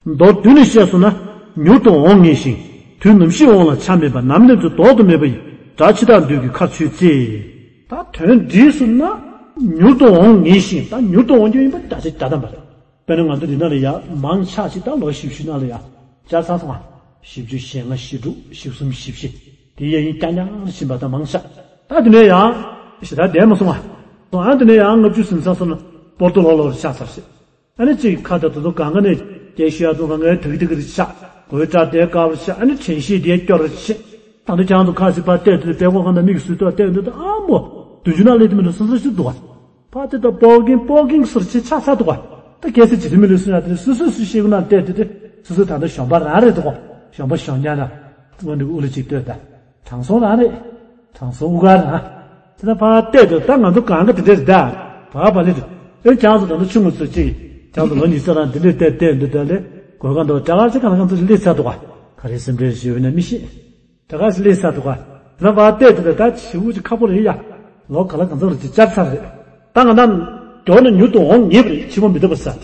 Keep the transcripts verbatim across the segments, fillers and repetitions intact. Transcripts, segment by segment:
མདོར་བསྡུས་ནས་བཤད་སོང་ན། མྱུར་དུ་འོང་ངེས་ཤིང་། དུས་ནམ་ཞིག་འོང་ལ་ཆ་མེད་པ། ནམ་སླེབས་ཚེ་ལྡོག་ཏུ་མེད་པ་ཡིན། དགྲ་འཆི་བདག་བདུད་ཀྱི་ཁར་ཆུད་ཅེས། ད་དོན་འདི་སོང་ན། མྱུར་དུ་འོང་ངེས་ཤིང་། ད་མྱུར་དུ་འོང་རྒྱུ་ཡིན་པ་བརྒྱ་ཆ་བརྒྱ་ཐམ་པ་རེད། དཔེར་ན་ང་ཚོ་འདི་ནང་ལ་ཡ་མང་ཆ་ཞིག་ད་ལོ་བཞི་བཅུ་ནང་ལ་ཡ་བརྒྱ་ཚར་སོང་ང་། བཞི་བཅུ་ཞེ་ལྔ་བཞི་དྲུག་བཞི་གསུམ་བཞི་བཞི། དེ་ཡ་ཡིན་རྐྱང་རྐྱང་བཞིན་པ་ད་མང་ཆ། ད་དེ་ནས་ཡང་ཞེ་དྲག་བསྡད་མ་སོང་ང་། སོང་ཨ་དེ་ནས་ཡང་ལྔ་བཅུ་ཟིན་ཚར་སོང་ན་སྤོར་ཏོ་ལོག་ལོག་རེ་ཆགས་ཚར་ཞེས། ཨ་ནི་གཅིག་ཁ་ད་དུ་དུ་གང་ག་ནས་སྐད་ཤོད་ཡ་དུ་གང་ག་དག་དག་རེ་ཆགས། གོས་སྐྲ་དེ་དཀར་རེ་ཆགས། ཨ་ནི་དྲན་ཤེས་དེ་སྐྱོ་རེ་ཆགས། ད་ལྟ་ཀྱང་དུ་ཁ་ཟིག་ཕར་བལྟས་དུས་དཔེ་ཁོ་གང་ད་མིག་སུས་ཏོ་བལྟས་འདུག་ད་ཨ་མོ། བདུན་ཅུ་ནང་སླེབས་དུས་མི་འདུག་སོ་སོ་ཞིག་འདུག་ག་ཕ་དེ་ད་པོ་ཀིང་པོ་ཀིང་ཟེར་ཆེ་ཆགས་ཚར་འདུག་ག་ད་གལ་སྲིད་ཇི་ལྟར་མི་ལུས་སུ་ཡང་དེ་སུ་སུ་སུ་ཤེས་ཀུན་ན་བལྟས་དེ་དེ་སུ་སུ་ད་ལྟ་གཞོན་པ་རང་རེད་འདུག་ག་གཞོན་པ་གཞོན་ཉག་ན་དངོས་འདི་ཨུ་ལུ་ཅིག་ལྟོས་ད། དྲང་སྲོང་རང་རེད། དྲང་སྲོང་ཨུ་ག་རང་། དེ་ལ་ཕར་བལྟས་དུས་ད་ང་ཚོ་གང་ག་དེ་འདྲས་རེད་ད། བ་བ་ལེ་རེད། ཨེ་ཀྱང་སུ་ད་ལྟ་ཆུང་ངུ་ཚོ་ཅིག་ཀྱང་སུ་ལོ་ཉི་ཤུ་རང་དེ་འདྲས་བལྟས་བལྟས་འདུག་ད་ལེ། གོས་གང་འདུག་གྲྭ་ཁར་ཅིག་གང་ལ་གང་ཚོ་ཅིག་སླེབས་ཚར་འདུག་ག་ག་རེ་སེམས་ཁྲལ་ཞུས་པ་ན་མི་ཤེས། དེ་ག་སླེབས་ས་འདུག་ག་ལ་བ་བལྟས་དེ་ད་ད་བྱིའུ་ཅིག་ཁག་པོ་རེད་ཡ། ལོ་ག་ལ་གང་ཚང་རེ་ཅིག་བཅར་ཚར་རེད། ད་ང་ད་མགྱོགས་ན་མྱུར་དུ་འོང་ངེས་པ་རེད། འཆི་བ་མི་འདོད་པ་ས་དེ།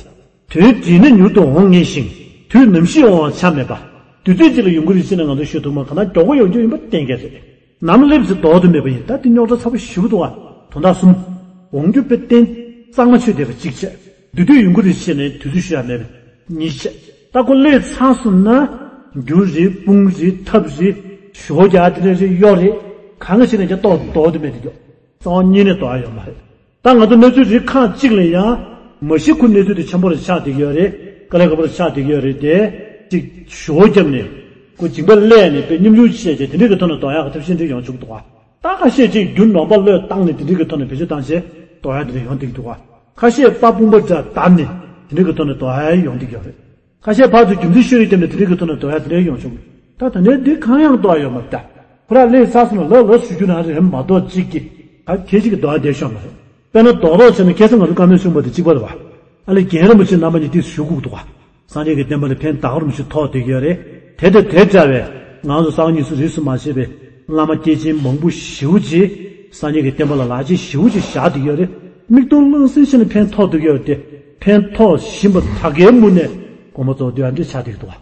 དུས་བྲིས་ན་མྱུར་དུ་འོང་ངེས་ཤིང་། དུས་ནམ་ཞིག་འོང་བ་ཆ་མེད་པ། དུས་ཚོད་ཅིག་ལ་ཡོང་གི་རེད་ཟེར་ན་ང་ཚོ་ཤོད་ཐུབ་མ་ག་ན་མགྱོགས་པོ་ཡོང་རྒྱུ་ཡིན་པ་གཏན་འཁེལ་རེད། ནམ་སླེབས་ཚེ་ལྡོག་ཏུ་མེད་པ་ཡིན། ད་དེ་རྙོག་དྲ་ཚ་པོ་ཞེ་པོ་འདུག་ག་དོན་དག་གསུམ། འོང་རྒྱུ་དཔེ་གཏན་གཙང་མ་ཆོད་བསྡད་པ་གཅིག་བྱས། དུས་དུས་ཡོང་གི་རེད་ཟེར་ནས་དུས་ཚོད་ཤོད་ཡ་མེད་པ་གཉིས་བྱས། ད་ཁོ་སླེབས་ཚར་སོང་ན། རྒྱུ་རེད་དཔུང་རེད་ཐབས་རེད། ཞོ་རྒྱག་དེ་འདྲ་རེད་གཡོ་རེད། གང་ག་ཞིག་ནས་ཀྱང་ལྡོག་ལྡོག་ཏུ་མེད་དེ་འདུག་རྩ་བ་ཉིད་ནས་ལྡོག་ཡ་ཡོད་མ་རེད། ད་ང་ཚོ་གནས་ཚུལ་རིགས་ཁག་གཅིག་ལ་ཡང་མ་གཞི་ཁོ་གནས་ཚུལ་དེ་ཆེན་པོ་རེ་ཆགས་བསྡད་ཀྱི་ཡོད་རེད། དཀའ་ལས་ཁག་པོ་རེ་ཆགས་བསྡད་ཀྱི་ཡོད་རེད་དེ། གཅིག་ཞུ་བ་བརྒྱབ་ནས་ཁོ་འཇིགས་པ་སླེབས་ནས་དཔེ་སྙོམ་ཆུང་བྱས་བྱས་དེ་འདྲའི་གི་ཐོག་ནས་ལྡོག་ཡག་གི་ཐབས་ཤེས་འདྲ་ཡོང་བཅུག་འདུག་ག་ད་ཁ་ཤས་ཅིག་རྒྱུ་ནོར་པ་བློས་བཏང་ནས་དེ་འདྲའི་གི་ཐོག་ནས་བེད་སྤྱོད་བཏང་བྱས་ལྡོག་ཡག་དེ་འདྲ་ཡོང་བསྡད་ཀྱི་འདུག་ག་ཁ་ཤས་པ་དཔུང་པ་འདྲ་བརྡབས་ནས་དེ་འདྲའི་གི་ཐོག་ནས་ལྡོག་ཡག་ཡོང་བསྡད་ཀྱི་ཡོད་རེད། ཁ་ཤས་ཕར་ཚུར་རྒྱུ་མཚན་ཤོད་རེས་བརྒྱབ་ནས་དེ་འདྲའི་གི་ཐོག་ནས་ལྡོག་ཡག་དེ་འདྲ་ཡོང་བྱུང་། ད་ད་ནས་འདི་གང་ཡང་ལྡོག་ཡག་ཡོད་མ་རེད་ད། ཁོ་རང་སླེབས་ཚར་སོང་ན་ལོ་ལོ་བཞི་བཅུ་ནང་རེད་མ་གཏོགས་གཅིག་གི་ག་གལ་གཅིག་གི་ལྡོག་ཡག་བསྡད་ཤོག་མ་རེད། དཔེར་ན་རྡོག་རྡོག་བྱས་ན་ཁ་སང་ང་ཚོ་བཀའ་མོལ་གསུངས་པ་དེ་གཅིག་པ་རེད་བ། ཨ་ལེ་རྒན་རིན་པོ་ཆེ་རྣམ་པ་གཉིས་དེ་ཞུ་དགོས་འདུག་བ། སངས་རྒྱས་ཀྱི་བསྟན་པ་ལ་ཕན་ད་ག་རུ་མི་ཞིག་ཐོགས་བསྡད་ཀྱི་ཡོད་རེད། དེ་དང་དེ་འདྲ་བའི་ང་ཚོ་སང་ཉིན་སུ་རིས་སུ་མ་ཆད་པའི་བླ་མ་སྐྱེས་ཆེན་མང་པོ་ཞེ་པོ་ཅིག་སངས་རྒྱས་ཀྱི་བསྟན་པ་ལ་ལག་རྗེས་ཞེ་པོ་ཅིག་བཞག་བསྡད་ཀྱི་ཡོད་རེད། མིག་མཐོང་གླང་གཟིགས་བྱས་ནས་ཕན་ཐོགས་བསྡད་ཀྱི་ཡོད་རེད་དེ། ཕན་ཐོགས་བཞིན་པ་ད་གའི་མུ་ནས་དགོངས་པ་རྫོགས་བསྡད་ཡ་འདྲ་ཆགས་བསྡད་ཀྱི་འདུག་བ།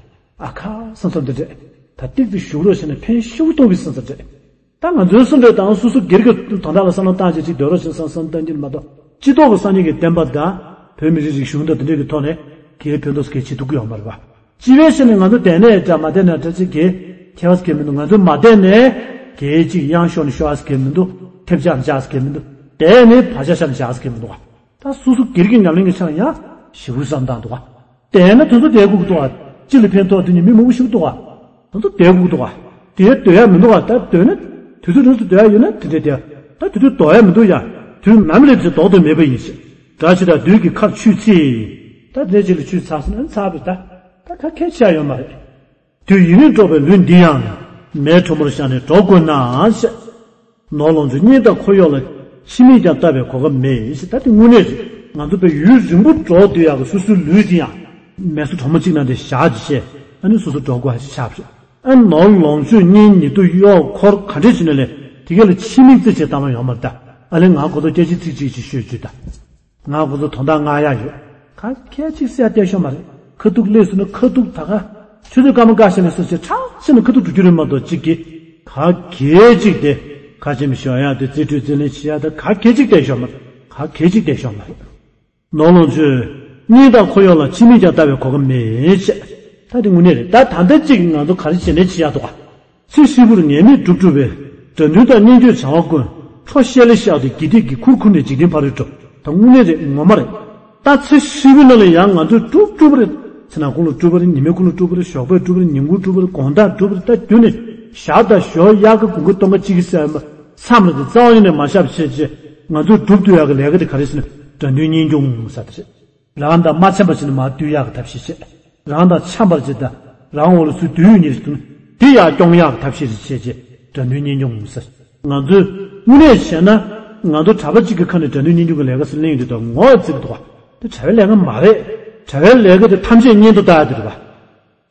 ཨ་ཁ་བསམ་བསམ་འདི་འདྲས། ད་ཏིག་ཏིག་བཞུགས་རོགས་བྱས་ནས་ཕན་ཞེ་པོ་ཐོགས་ཀྱི་བསམ་བསམ་འདྲས། ད་ང་ཚོའི་སུ་འདྲ་དང་སུ་སུ་སྒེར་གྱི་དོན་དག་ལ་བསམ་བློ་བཏང་བྱས་ཅིག་སྡོད་རོགས་བྱས་བསམ་བསམ་བཏང་གྱིན་མ་གཏོགས་སྤྱི་ཚོགས་ཀྱི་སངས་རྒྱས་ཀྱི་བསྟན་པ་དང་བོད་མི་རིགས་རིག་གཞུང་དང་དེ་འདྲ་གི་ཐོག་ནས་གའི་ཕན་ཐོགས་གའི་བྱེད་ཐུབ་ཀྱི་ཡོད་མ་རེད་པ། སྤྱི་པའི་ཆ་ནས་ང་ཚོ་བསྡད་ནའི་འདྲ་མ་བསྡད་ནའི་འདྲ་ཅིག་གའི་ཁྱད་པར་གང་མི་འདུག་ང་ཚོ་མ་བསྡད་ནའི་གའི་ཅིག་གཡང་ཤོར་ནས་ཤོར་ཡག་གང་མི་འདུག་ཐེབས་ཆག་ནས་ཆག་ཡག་གང་མི་འདུག་བསྡད་ནའི་བག་ཆགས་ཤར་ནས་ཤར་ཡག་གང་མི་འདུག་ད་སོ་སོ་སྒེར་གྱི་ཉམས་ལེན་གྱི་ཆ་ལ་ཡང་ཞེ་པོ་བསམ་བཏང་འདུག་ག་བསྡད་ན་དེ་ཚོ་བསྡད་དགོས་ཀྱི་འདུག་ག་སྤྱི་ལ་ཕན་ཐོགས་དེ་ནི་མི་མང་པོ་ཞིག་འདུག་ག་ང་ཚོ་བསྡད་དགོས་འདུག་ག་དེ་སྡོད་ཡ་མི་འདུག་ག་ད་སྡོད་ན་དུས་ཚོད་རིང་དུ་སྡོད་ཡ་ཡོད་ན་དེ་འདྲས་བསྡད། ད་དུས་ཚོད་ལྡོག་ཡ་མི་འདུག་ཡ། དུས་ནམ་སླེབས་ཚེ་ལྡོག་ཏུ་མེད་པ་ཡིན་ཞེས། དགྲ་འཆི་བདག་བདུད་ཀྱི་ཁར་ཆུད་ཅིག་ད་དེ་ཅིག་ལ་ཆུད་ཚར་སོང་ན་ཚར་བས་ད། ད་ག་གལ་ཆེ་ཡ་ཡོད་མ་རེད། དུས་ཡུན་རིང་འགྲོགས་པའི་ལུས་འདི་ཡང་། མེའི་དྲོན་མོར་བཞག་ནས་འགྲོགས་དགོས་ན་ཞེས། ནོར་ལོངས་སྤྱོད་གཉེན་དང་འཁོར་གཡོག་ལ། ཕྱི་མིག་ཀྱང་ལྟ་བའི་གོ་སྐབས་མེད་ཞེས། ད་དེ་དངོས་གནས་རེད། ང་ཚོ་དཔེ་ཡུན་རིང་པོ་འགྲོགས་སྡོད་ཡག་གི་སོ་སོའི་ལུས་འདི་ཡང་། མེ་སོ་གྲང་མོ་གཅིག་ནང་དེ་བཞག་ཅིག་བྱས། ཨ་ནི་སོ་སོ་འགྲོགས་དགོས་ཧ་ཅིག་ཆགས་པ་རེད། ཨ་ནོར་ལོངས་སྤྱོད་གཉེན་ཉེ་དུ་གཡོག་འཁོར་ག་འདྲས་བྱས་ནས་ལས་དེ་ག་ལ་ཕྱི་མིག་རྩེ་བྱས་བཏང་བ་ཡོད་མ་རེད་ད། ཨ་ལས་ང་གོ་ཐོག་སྐད་ཆ་ཚིག་གཅིག་ཅིག་ཤོད་རྒྱུ་ད། ང་ཁོ་ཚོ་དོན་དག་ང་ཡག་ཡོད། ག་གལ་ཅིག་སེ་ཡ་བལྟས་ཤོག་མ་རེད། ཁ་ཐུག་སླེབས་སོང་ན་ཁ་ཐུག་ད་ག་ཆུ་ཚོད་སྐར་མ་འགའ་ཤས་ནས་སོ་ཆེ་ཁྲག་ཆེ་ནས་ཁ་ཐུག་འགྲོ་རྒྱུ་རེད་མ་གཏོགས་གཅིག་གིས་ག་གལ་ཅིག་དེ་ཁ་ཆེམས་ཞོག་ཡག་དེ་རྩིས་སྤྲོད་རྩིས་ལེན་བྱེད་ཡག་དེ་ག་གལ་ཅིག་བལྟས་ཤོག་མ་རེད། ག་གལ་ཅིག་བལྟས་ཤོག་མ་རེད། ནོར་ལོངས་སྤྱོད་གཉེན་དང་འཁོར་གཡོག་ལ་ཕྱི་མིག་ཀྱང་ལྟ་བའི་གོ་སྐབས་མེད་ཅེས། ད་དེ་དངོས་གནས་རེད། ད་ད་ལྟ་གཅིག་ང་ཚོ་ག་རེ་བྱེད་ནས་བྱེད་ཡག་འདུག་ག་ཚེ་ཧྲིལ་པོར་ཉེས་དམིགས་སྒྲུབ་སྒྲུབ་པའི། དགྲ་འདུལ་དང་གཉེན་གྱོད་བྱ་བ་ཀུན། འཕྲོ་བཤད་ལེ་བཤགས་ཏེ་དགེ་སྡིག་གི་ཁུར་ཁུར་ནས་འཇིག་རྟེན་ཕ་རོལ་འགྲོ། ད་དངོས་གནས་རེད་ངོ་མ་རེད། ད་ཚེ་ཧྲིལ་པོའི་ནང་ལ་ཡང་ང་ཚོས་སྒྲུབ་སྒྲུབ་པ་རེད། ཚེ་ནང་ཁོང་ལ་སྒྲུབ་པ་རེད། ཉི་མའི་ཁོང་ལ་སྒྲུབ་པ་རེད། ཞོགས་པའི་སྒྲུབ་པ་རེད། ཉིན་གུང་སྒྲུབ་པ་རེད། དགོང་དག་སྒྲུབ་པ་རེད། ད་རྒྱུན་ནས་ཞག་དང་ཞོགས་དབྱར་ཁ་དགུན་ཁ་སྟོན་ཁ་དཔྱིད་ཀ་ཟེར་ཡ་མ་མཚམས་ལ་དེ་རྩ་བ་ཉིད་ནས་མ་བཞག་པ་བྱས་རྗེས་ང་ཚོས་སྒྲུབ་སྡོད་ཡག་གི་ལས་ཀ་དེ་ག་རེ་ཟེར་ན་དགྲ་འདུལ་གཉེན་སྐྱོང་ཟེར་དེ་རེད། རང་དང་མ་འཆམ་པ་ཞིག་ནི་མར་བཏུལ་ཡག་གི་ཐབས་ཤེས་བྱེད། རང་དང་འཆམ་པར་བྱེད་དང་། རང་འོག་ལ་སུ་འདུལ་ཡོད་ཉེར་ཞིག་ཏུ་ནི། དེ་ཡང་སྐྱོང་ཡག་གི་ཐབས་ཤེས་ཤིག་བྱེད་ཅེས་དགྲ་འདུལ་གཉེན་སྐྱོང་ཟེར། ང་ཚོས་དངོས་གནས་བྱས་ན། ང་ཚོ་གྲྭ་པ་གཅིག་གི་ཁ་ནས་དགྲ་འདུལ་གཉེན་སྐྱོང་གི་ལས་ཀ་སུ་གླེང་ཡོད་དུས་ད་ངོ་བརྩི་གི་འདུག་ག་དེ་གྲྭ་པའི་ལས་ཀ་མ་རེད། གྲྭ་པའི་ལས་ཀ་དེ་ཐམས་ཅད་གཉེན་དུ་བལྟ་ཡག་དེ་རེད་པ།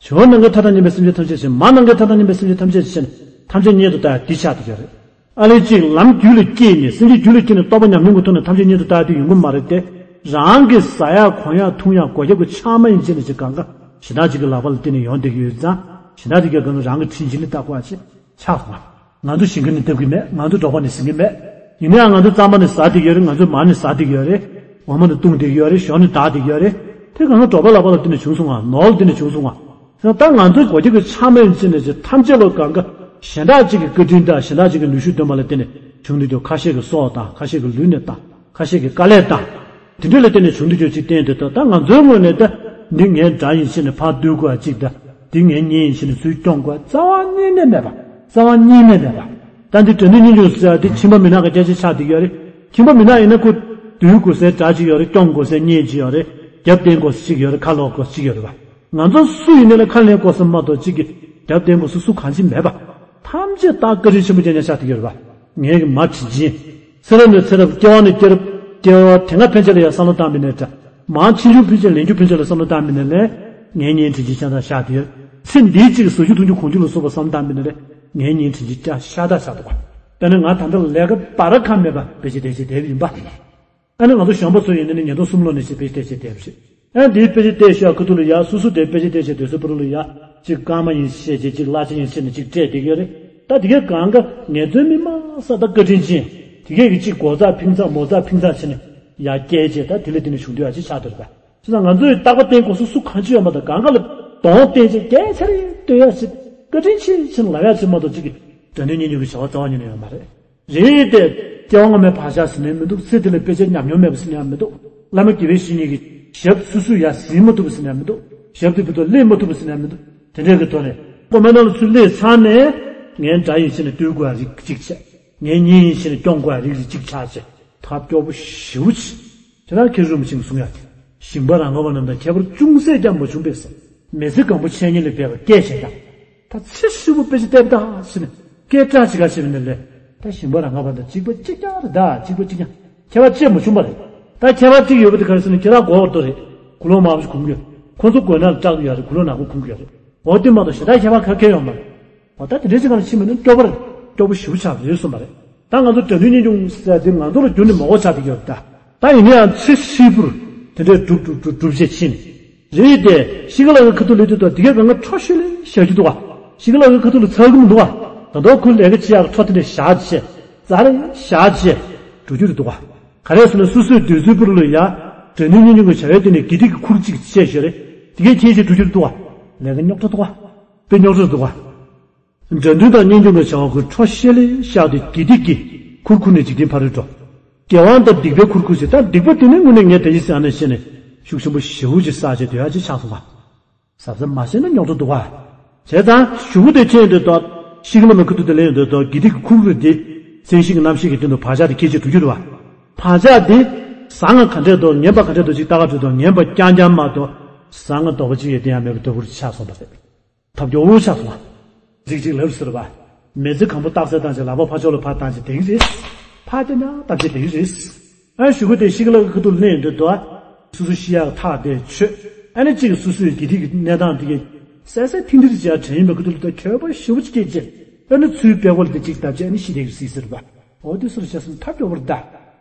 བྱིའུ་ནམ་མཁའི་མཐའ་དང་མཉམ་པའི་སེམས་ཅན་ཐམས་ཅད་ཞེས། མ་ནམ་མཁའི་མཐའ་དང་མཉམ་པའི་སེམས་ཅན་ཐམས་ཅད་ཞེས་ནས་ཐམས་ཅད་གཉེན་དུ་བལྟ་ཡག་འདི་ཆགས་བསྡད་ཀྱི་རེད། ཨ་ལས་གཅིག་ལམ་རྒྱུད་ལ་སྐྱེས་ནས་སེམས་ཅན་རྒྱུད་ལ་སྐྱེས་ནས་རྟོགས་པ་ཉམས་མྱོང་གི་ཐོག་ནས་ཐམས་ཅད་གཉེན་དུ་བལྟ་ཡག་དེ་ཡོང་གི་མ་རེད་དེ། རང་གིས་ཟ་ཡག་གོན་ཡག་འཐུང་ཡག་གོ་རྒྱབ་ཀྱི་ཆགས་མ་ཡིན་ཅེས་ནས་ཅིག་གང་ག་གཞན་དག་ཅིག་གི་ལག་པ་ལ་བརྟེན་ནས་ཡོང་བསྡད་ཀྱི་ཡོད་ཙང་། གཞན་དག་ཅིག་གིས་གང་རང་གི་དྲིན་ཅན་ལ་བལྟ་དགོས་པ་ཅིག་ཆགས་སོང་ང་། ང་ཚོ་ཞིང་ཁ་ནས་བཏབ་ཀྱི་མེད། ང་ཚོ་འབྲོག་པ་ནས་ཟིན་གྱི་མེད། ཡིན་ནའང་ང་ཚོ་གཙང་པ་ནས་ཟ་བསྡད་ཀྱི་ཡོད་རེད། ང་ཚོ་མར་ནས་ཟ་བསྡད་ཀྱི་ཡོད་རེད། འོ་མ་ནས་བཏུང་བསྡད་ཀྱི་ཡོད་རེད། ཞོ་ནས་བཏགས་བསྡད་ཀྱི་ཡོད་རེད། དེ་གང་ག་འབྲོག་པའི་ལག་པ་ལ་བརྟེན་ནས་བྱུང་སོང་ང་། ནོར་ལ་བརྟེན་ནས་བྱུང་སོང་ང་། ད་ང་ཚོ་གོ་རྒྱུ་གི་ཆ་མེད་ཅེས་ནས་ཅེས་ཐམས་ཅད་ལོ་གང་ག་གཞན་དག་ཅིག་གི་བཀའ་དྲིན་དང་གཞན་དག་ཅིག་གི་ནུས་ཤུགས་འདོན་པ་ལ་བརྟེན་ནས་བྱུང་དུས་ཀྱང་། ཁ་ཤས་ཀྱི་སྲོག་དང་། ཁ་ཤས་ཀྱི་ལུས་ནས་བཏང་། ཁ་ཤས་ཀྱི་དཀའ་ལས་བཏང་། དེ་འདྲ་ལ་བརྟེན་ནས་བྱུང་དུས་ཀྱང་ཅིག་བསྟན་དུས། ད་ད་ང་ཚོའི་ངོས་ནས་ད་འདི་ངའི་དགྲ་ཡིན་ཞེས་ནས་ཕར་བཏུལ་དགོས་པ་ཅིག་དང་། འདི་ངའི་གཉེན་ཡིན་ཞེས་ནས་ཚུར་སྐྱོང་དགོས་པ་རྩ་བ་ཉིད་ནས་མེད་པ། རྩ་བ་ཉིད་ནས་མེད་པ། ད་འདི་དགྲ་འདུལ་གཉེན་སྐྱོང་ཟེར་ཡ་འདི་ཁྱིམ་པ་མི་ནག་གི་སྐད་ཆ་ཆགས་བསྡད་ཀྱི་ཡོད་རེད། ཁྱིམ་པ་མི་ནག་ཡིན་ན་ཁོ་འདུལ་དགོས་སའི་དགྲ་ཅིག་ཡོད་རེད། སྐྱོང་དགོས་སའི་གཉེན་ཅིག་ཡོད་རེད། རྒྱབ་རྟེན་དགོས་ས་ཅིག་ཡོད་རེད། ཁ་ལོག་དགོས་ས་ཅིག་ཡོད་རེད་པ། ང་ཚོ་སུ་ཡིན་ནའི་ལ་ཁ་ལེན་དགོས་ས་མ་གཏོགས་ཅིག་གི་རྒྱབ་རྟེན་དགོས་ས་སུ་གང་ཅི་མེད་པ། ཐམས་ཅད་ད་བཀའ་དྲིན་ཆེན་པོ་རྐྱང་རྐྱང་ཆགས་བསྡད་ཀྱི་ཡོད་རེད་པ། ངའི་གི་མ་དྲིན་ཆེན། ཚེ་རབས་ནས་ཚེ་རབས། སྐྱེ་བ་ནས་སྐྱེ་རབས། སྐྱེ་བ་དེ་སྔ་ཕན་ཆད་ལ་ཡང་བསམ་བློ་བཏང་མེད་ནའི་འདྲ། མ་ཕྱིས་འབྱུང་ཕན་ཆད། ལས་འབྱུང་ཕན་ཆད་ལ་བསམ་བློ་བཏང་མེད་ནའི་ལས། ངའི་གཉེན་དྲིན་ཆེན་རྐྱང་རྐྱང་ཆགས་བསྡད་ཡོད། ཚེ་འདིའི་གཅིག་ཟ་རྒྱུ་འཐུང་རྒྱུ་གོན་རྒྱུ་ལ་སོགས་པ་བསམ་བློ་བཏང་མེད་ནའི་ལས། ངའི་གཉེན་དྲིན་ཆེན་རྐྱང་ཤ་སྟག་ཆགས་འདུག་ག། དཔེར་ན་ང་ད་ལྟ་ལས་ཀ་འབའ་ར་ཁག་མེད་པ་བེད་སྤྱོད་བདེ་བྱེད་བསྡད་པ་ཡིན་པ། ཨ་ནི་ང་ཚོ་གཞོན་པ་ཚོ་ཡིན་ནའི་ཉིས་སྟོང་གསུམ་ལོ་ནས་བྱས་དཔེ་ཆ་བལྟས་བྱས་བསྡད་པ་རེད། ཨ་ནི་དེའི་དཔེ་ཆ་བལྟས་བཞག་ཁ་ཐུག་ལ་ཡ་སོ་སོ་དེ་དཔེ་ཆ་བལྟས་བྱས་སྡོད་ས་པོ་རུ་ལ་ཡ་གཅིག་སྐར་མ་ཡིན་བཤད་བྱས། གཅིག་གླ་ཆ་ཡིན་བཤད་ནས་གཅིག་སྤྲད་བསྡད་ཀྱི་ཡོད་རེད། ད་དེ་གས་གང་ག་ངལ་རྩོལ་མི་མང་ས་ད་བཀའ་དྲིན་ཅན། དེ་གས་ཀྱི་གཅིག་སྒོ་རྩ་ཕིང་ཚ་མོ་རྩ་ཕིང་ཚ་བྱས་ནས་ཡ་སྐྱེལ་བྱས། ད་དེ་ལས་དེ་ནས་བྱུང་དུས་ཨ་ཅེ་ཆགས་འདུག་རེད་པ། བྱས་ཙང་ང་ཚོས་རྟག་པ་བརྟེན་དགོས་ས་སུ་གང་ཅི་ཡོད་མ་གཏོགས། གང་ག་ལ་གདོང་བསྟན་བྱས་སྐད་ཆ་རེ་བཏོན་ཡ་ཞིག་བཀའ་དྲིན་ཆེ་ཞེས་ལབ་ཡ་ཞིག་མ་གཏོགས། གཅིག་གི་དགྲ་འདུལ་གཉེན་སྐྱོང་གི་བྱ་བ་རྩ་བ་ཉིད་ནས་ཡོད་མ་རེད། རེད་དེ། སྐྱེ་བ་སྔ་མའི་བག་ཆགས་ཟིན་ནས་མི་འདུག། ཚེ་འདི་ལ་དཔེ་ཆ་ཉམས་མྱོང་མེད་པ་ཟིན་ཡ་མི་འདུག། བླ་མ་དགེ་བའི་བཤེས་གཉེན་གྱི་ཞབས་སོ་སོས་ཡ་ཟིན་མ་ཐུབ་པ་ཟིན་ཡ་མི་འདུག། ཞབས་དེ་བར་དུ་ལེན་མ་ཐུབ་པ་ཟིན་ཡ་མི་འདུག། དེ་འདྲའི་གི་ཐོག་ནས་ཁོ་མེད་ན་ལ་ཚུར་སླེབས་ཚར་ནས། ངའི་དགྲ་ཡིན་ཞེས་ནས་བཏུལ་དགོས་པ་རིགས་གཅིག་བྱས། ངའི་གཉེན་ཡིན་ཞེས་ནས་སྐྱོང་དགོས་པ་རིགས་གཅིག་ཆགས་བྱས། ཐབས་སྐྱོ་པོ་ཞེ་པོ་ཅིག། དེ་ལྟར་མཁན་རིན་པོ་ཆེས་གསུང་ཡ་དེ། ཞིང་པ་རང་ངོ་བ་རྣམས་དང་ཁྱད་པར་ཅུང་ཟད་ཀྱང་མ་བྱུང་བས་སམ། མི་ཚེ་གང་པོ་འཆད་ཉན་ལ་འབད་པར་སྐྱེལ་བྱས་ཀྱང་། ད་ཚེ་ཧྲིལ་པོ་དཔེ་ཆ་བལྟས་པ་དང་ཟེར་ནས་སྐད་གྲགས་ཅི་ག་བྱས་པ་ནི་ལས། ད་ཞིང་པ་རང་ངོ་བ་དང་གཅིག་པ་གཅིག་རྐྱང་རེད། ད་གཅིག་པ་གཅིག་རྐྱང་། ཁྱད་པར་ཅི་མ་བྱུང་བ་རེད། ད་ཁྱད་པར་གཅིག་ཡོད་པ་དེ་ག་རེ་ཟེར་ན། ཁྱེད་རང་མགོ་བོར་ཏོ་རེད། གུ་ལོག་མང་པོ་ཞིག་གོན་གྱི་ཡོད། ཁོ་ཚོ་མགོ་ནག་ལ་སྐྲག་གི་ཡོད་རེད། གུ་ལོག་ནག་པོ་གོན་གྱི་ཡོད་རེད། འོ་དེ་མ་གཏོགས་གཞན་དག་ཁྱད་པར་ག་གེ་ཡོད་མ་རེད། འོ་ད་དེ་འདྲའི་ཅིག་གང་ལ་ཕྱིན་མིན་ན་སྐྱོ་པོ་རེད། སྐྱོ་པོ་ཞེ་པོ་ཆགས་རེད་གསུངས་པ་རེད། ད་ང་ཚོ་དགྲ་འདུལ་གཉེན་སྐྱོང་ཟེར་དེ་ང་ཚོ་ལ་རྒྱུན་ནས་མ་གོ་ཆགས་བསྡད་ཀྱི་ཡོད་རེད་ད། ད་ཡིན་ན་ཡང་ཚེ་ཧྲིལ་པོར་དེ་འདྲའི་སྒྲུབ་སྒྲུབ་སྒྲུབ་སྒྲུབ་བྱས་ཕྱིན། རེད་དེ། ཤི་ཀ་ལ་གི་ཁ་ཐུག་ལ་དེ་དང་དེ་གས་གང་ག་འཕྲོ་ཤེས་ལེ་བཞག་རྒྱུ་འདུག་ག། ཤི་ཀ་ལ་གི་ཁ་ཐུག་ལ་ཚ་གི་མི་འདུག་ག། ད་དུང་ཁོ་ལས་ཀ་བྱེད་ཡག་འཕྲོ་དེ་འདྲ་བཞག་བྱས། རྩ་རེ་བཞག་བྱས་འགྲོ་རྒྱུ་རེད་འདུག་ག། ག་རེ་ཟེར་ན་སོ་སོའི་སྡོད་སའི་པུ་རུ་ལ་ཡ་དགྲ་འདུལ་གཉེན་སྐྱོང་གི་བྱ་བའི་སྟེང་ནས་དགེ་སྡིག་གི་ཁུར་གཅིག་བཅད་བཞག་རེད། དེ་གས་ཁྱེར་བྱས་འགྲོ་རྒྱུ་རེད་འདུག་ག། ལས་ཀ་རྙོག་དྲ་འདུག་ག། དཔེ་རྙོག་དྲ་འདུག་ག། དགྲ་འདུལ་དང་གཉེན་སྐྱོང་གི་བྱ་བ་ཁོས་འཕྲོ་ཤེས་ལེ་བཞག་སྟེ་དགེ་སྡིག་གི་ཁུར་ཁུར་ནས་འཇིག་རྟེན་ཕ་རོལ་འགྲོ། དགེ་བ་དང་སྡིག་པའི་ཁུར་ཁུར་བྱས། ད་སྡིག་པ་དེ་ནི་དངོས་གནས་ངས་དེ་བཞིན་བསམ་ནས་བཤད་ནས་ཤུགས་ཆེན་པོ་ཞེ་པོ་ཅིག་བསགས་བྱས་སྡོད་ཡག་ཅིག་ཆགས་སོང་བ། གཟབ་གཟབ་མ་བྱས་ན་རྙོག་དྲ་འདུག་ག། བྱས་ཙང་གཞུག་གུ་དེ་ཁྱེར་ཡོང་དུས་ད། ཤི་ཀ་ལ་མའི་ཁ་ཐུག་དེ་ལེན་ཡོང་དུས་ད། དགེ་སྡིག་གི་ཁུར་ཁུར་དེ། མཚན་གཞི་གི་རྣམ་ཤེས་ཀྱི་སྟེང་དུ་བག་ཆགས་དེ་འཁྱེར་བྱས་འགྲོ་རྒྱུ་རེད་བ། བག་ཆགས་དེ་བཟང་ང་ག་འདྲས་འདུག། ངན་པ་ག་འདྲས་འདུག་ཅིག་ལྟ་ག་འགྲོ་དུས། ངན་པ་རྐྱང་རྐྱང་མ་གཏོགས་བཟང་ང་ལྡོག་པ་ཅིག་ཡོད་དེ་ཡང་མེད་པའི་ལྟ་བུར་ཆགས་སོང་བ་རེད། ཐབས་སྐྱོ་བོ་ཆགས་སོང་བ། རིགས་གཅིག་ལབ་ཟེར་བ། མི་ཚེ་གང་པོ་རྟགས་གསལ་བཏང་བྱས། ལག་པ་ཕར་ཕྱོགས་ལ་ཕར་བཏང་བྱས་བསྡད་ཀྱི་རེད། ཕར་དེ་ན་བཏང་བྱས་བསྡད་ཀྱི་རེད། ཨ་གཞུག་གུ་དེ་ཤི་ཀ་ལ་གི་ཁ་ཐུག་ལ་ལེན་ཡོང་དུས་ད། སོ་སོ་ཤི་ཡག་ཐག་དེ་ཆོད། ཨ་ནི་གཅིག་སོ་སོའི་དགེ་སྡིག་གི་གནས་སྟངས་དེ་གས་གསལ་གསལ་ཐིང་ཐིང་རེ་བྱས་དྲན་ཡོད་པའི་ཁ་ཐུག་ལ། ད་འཁྱོལ་པོ་ཞེ་པོ་ཅིག་སྐྱེས་རྗེས། ཨ་ནི་ཚུར་པད་ཁོག་ལ་དེ་གཅིག་བརྡབས་བྱས། ཨ་ནི་ཤི་བསྡད་ཀྱི་སྲིད་ཟེར་བ། འོ་དེ་སུ་རེད་བྱས་ཟེར་ན་ཐབས་སྐྱོ་བོ་རེད་ད།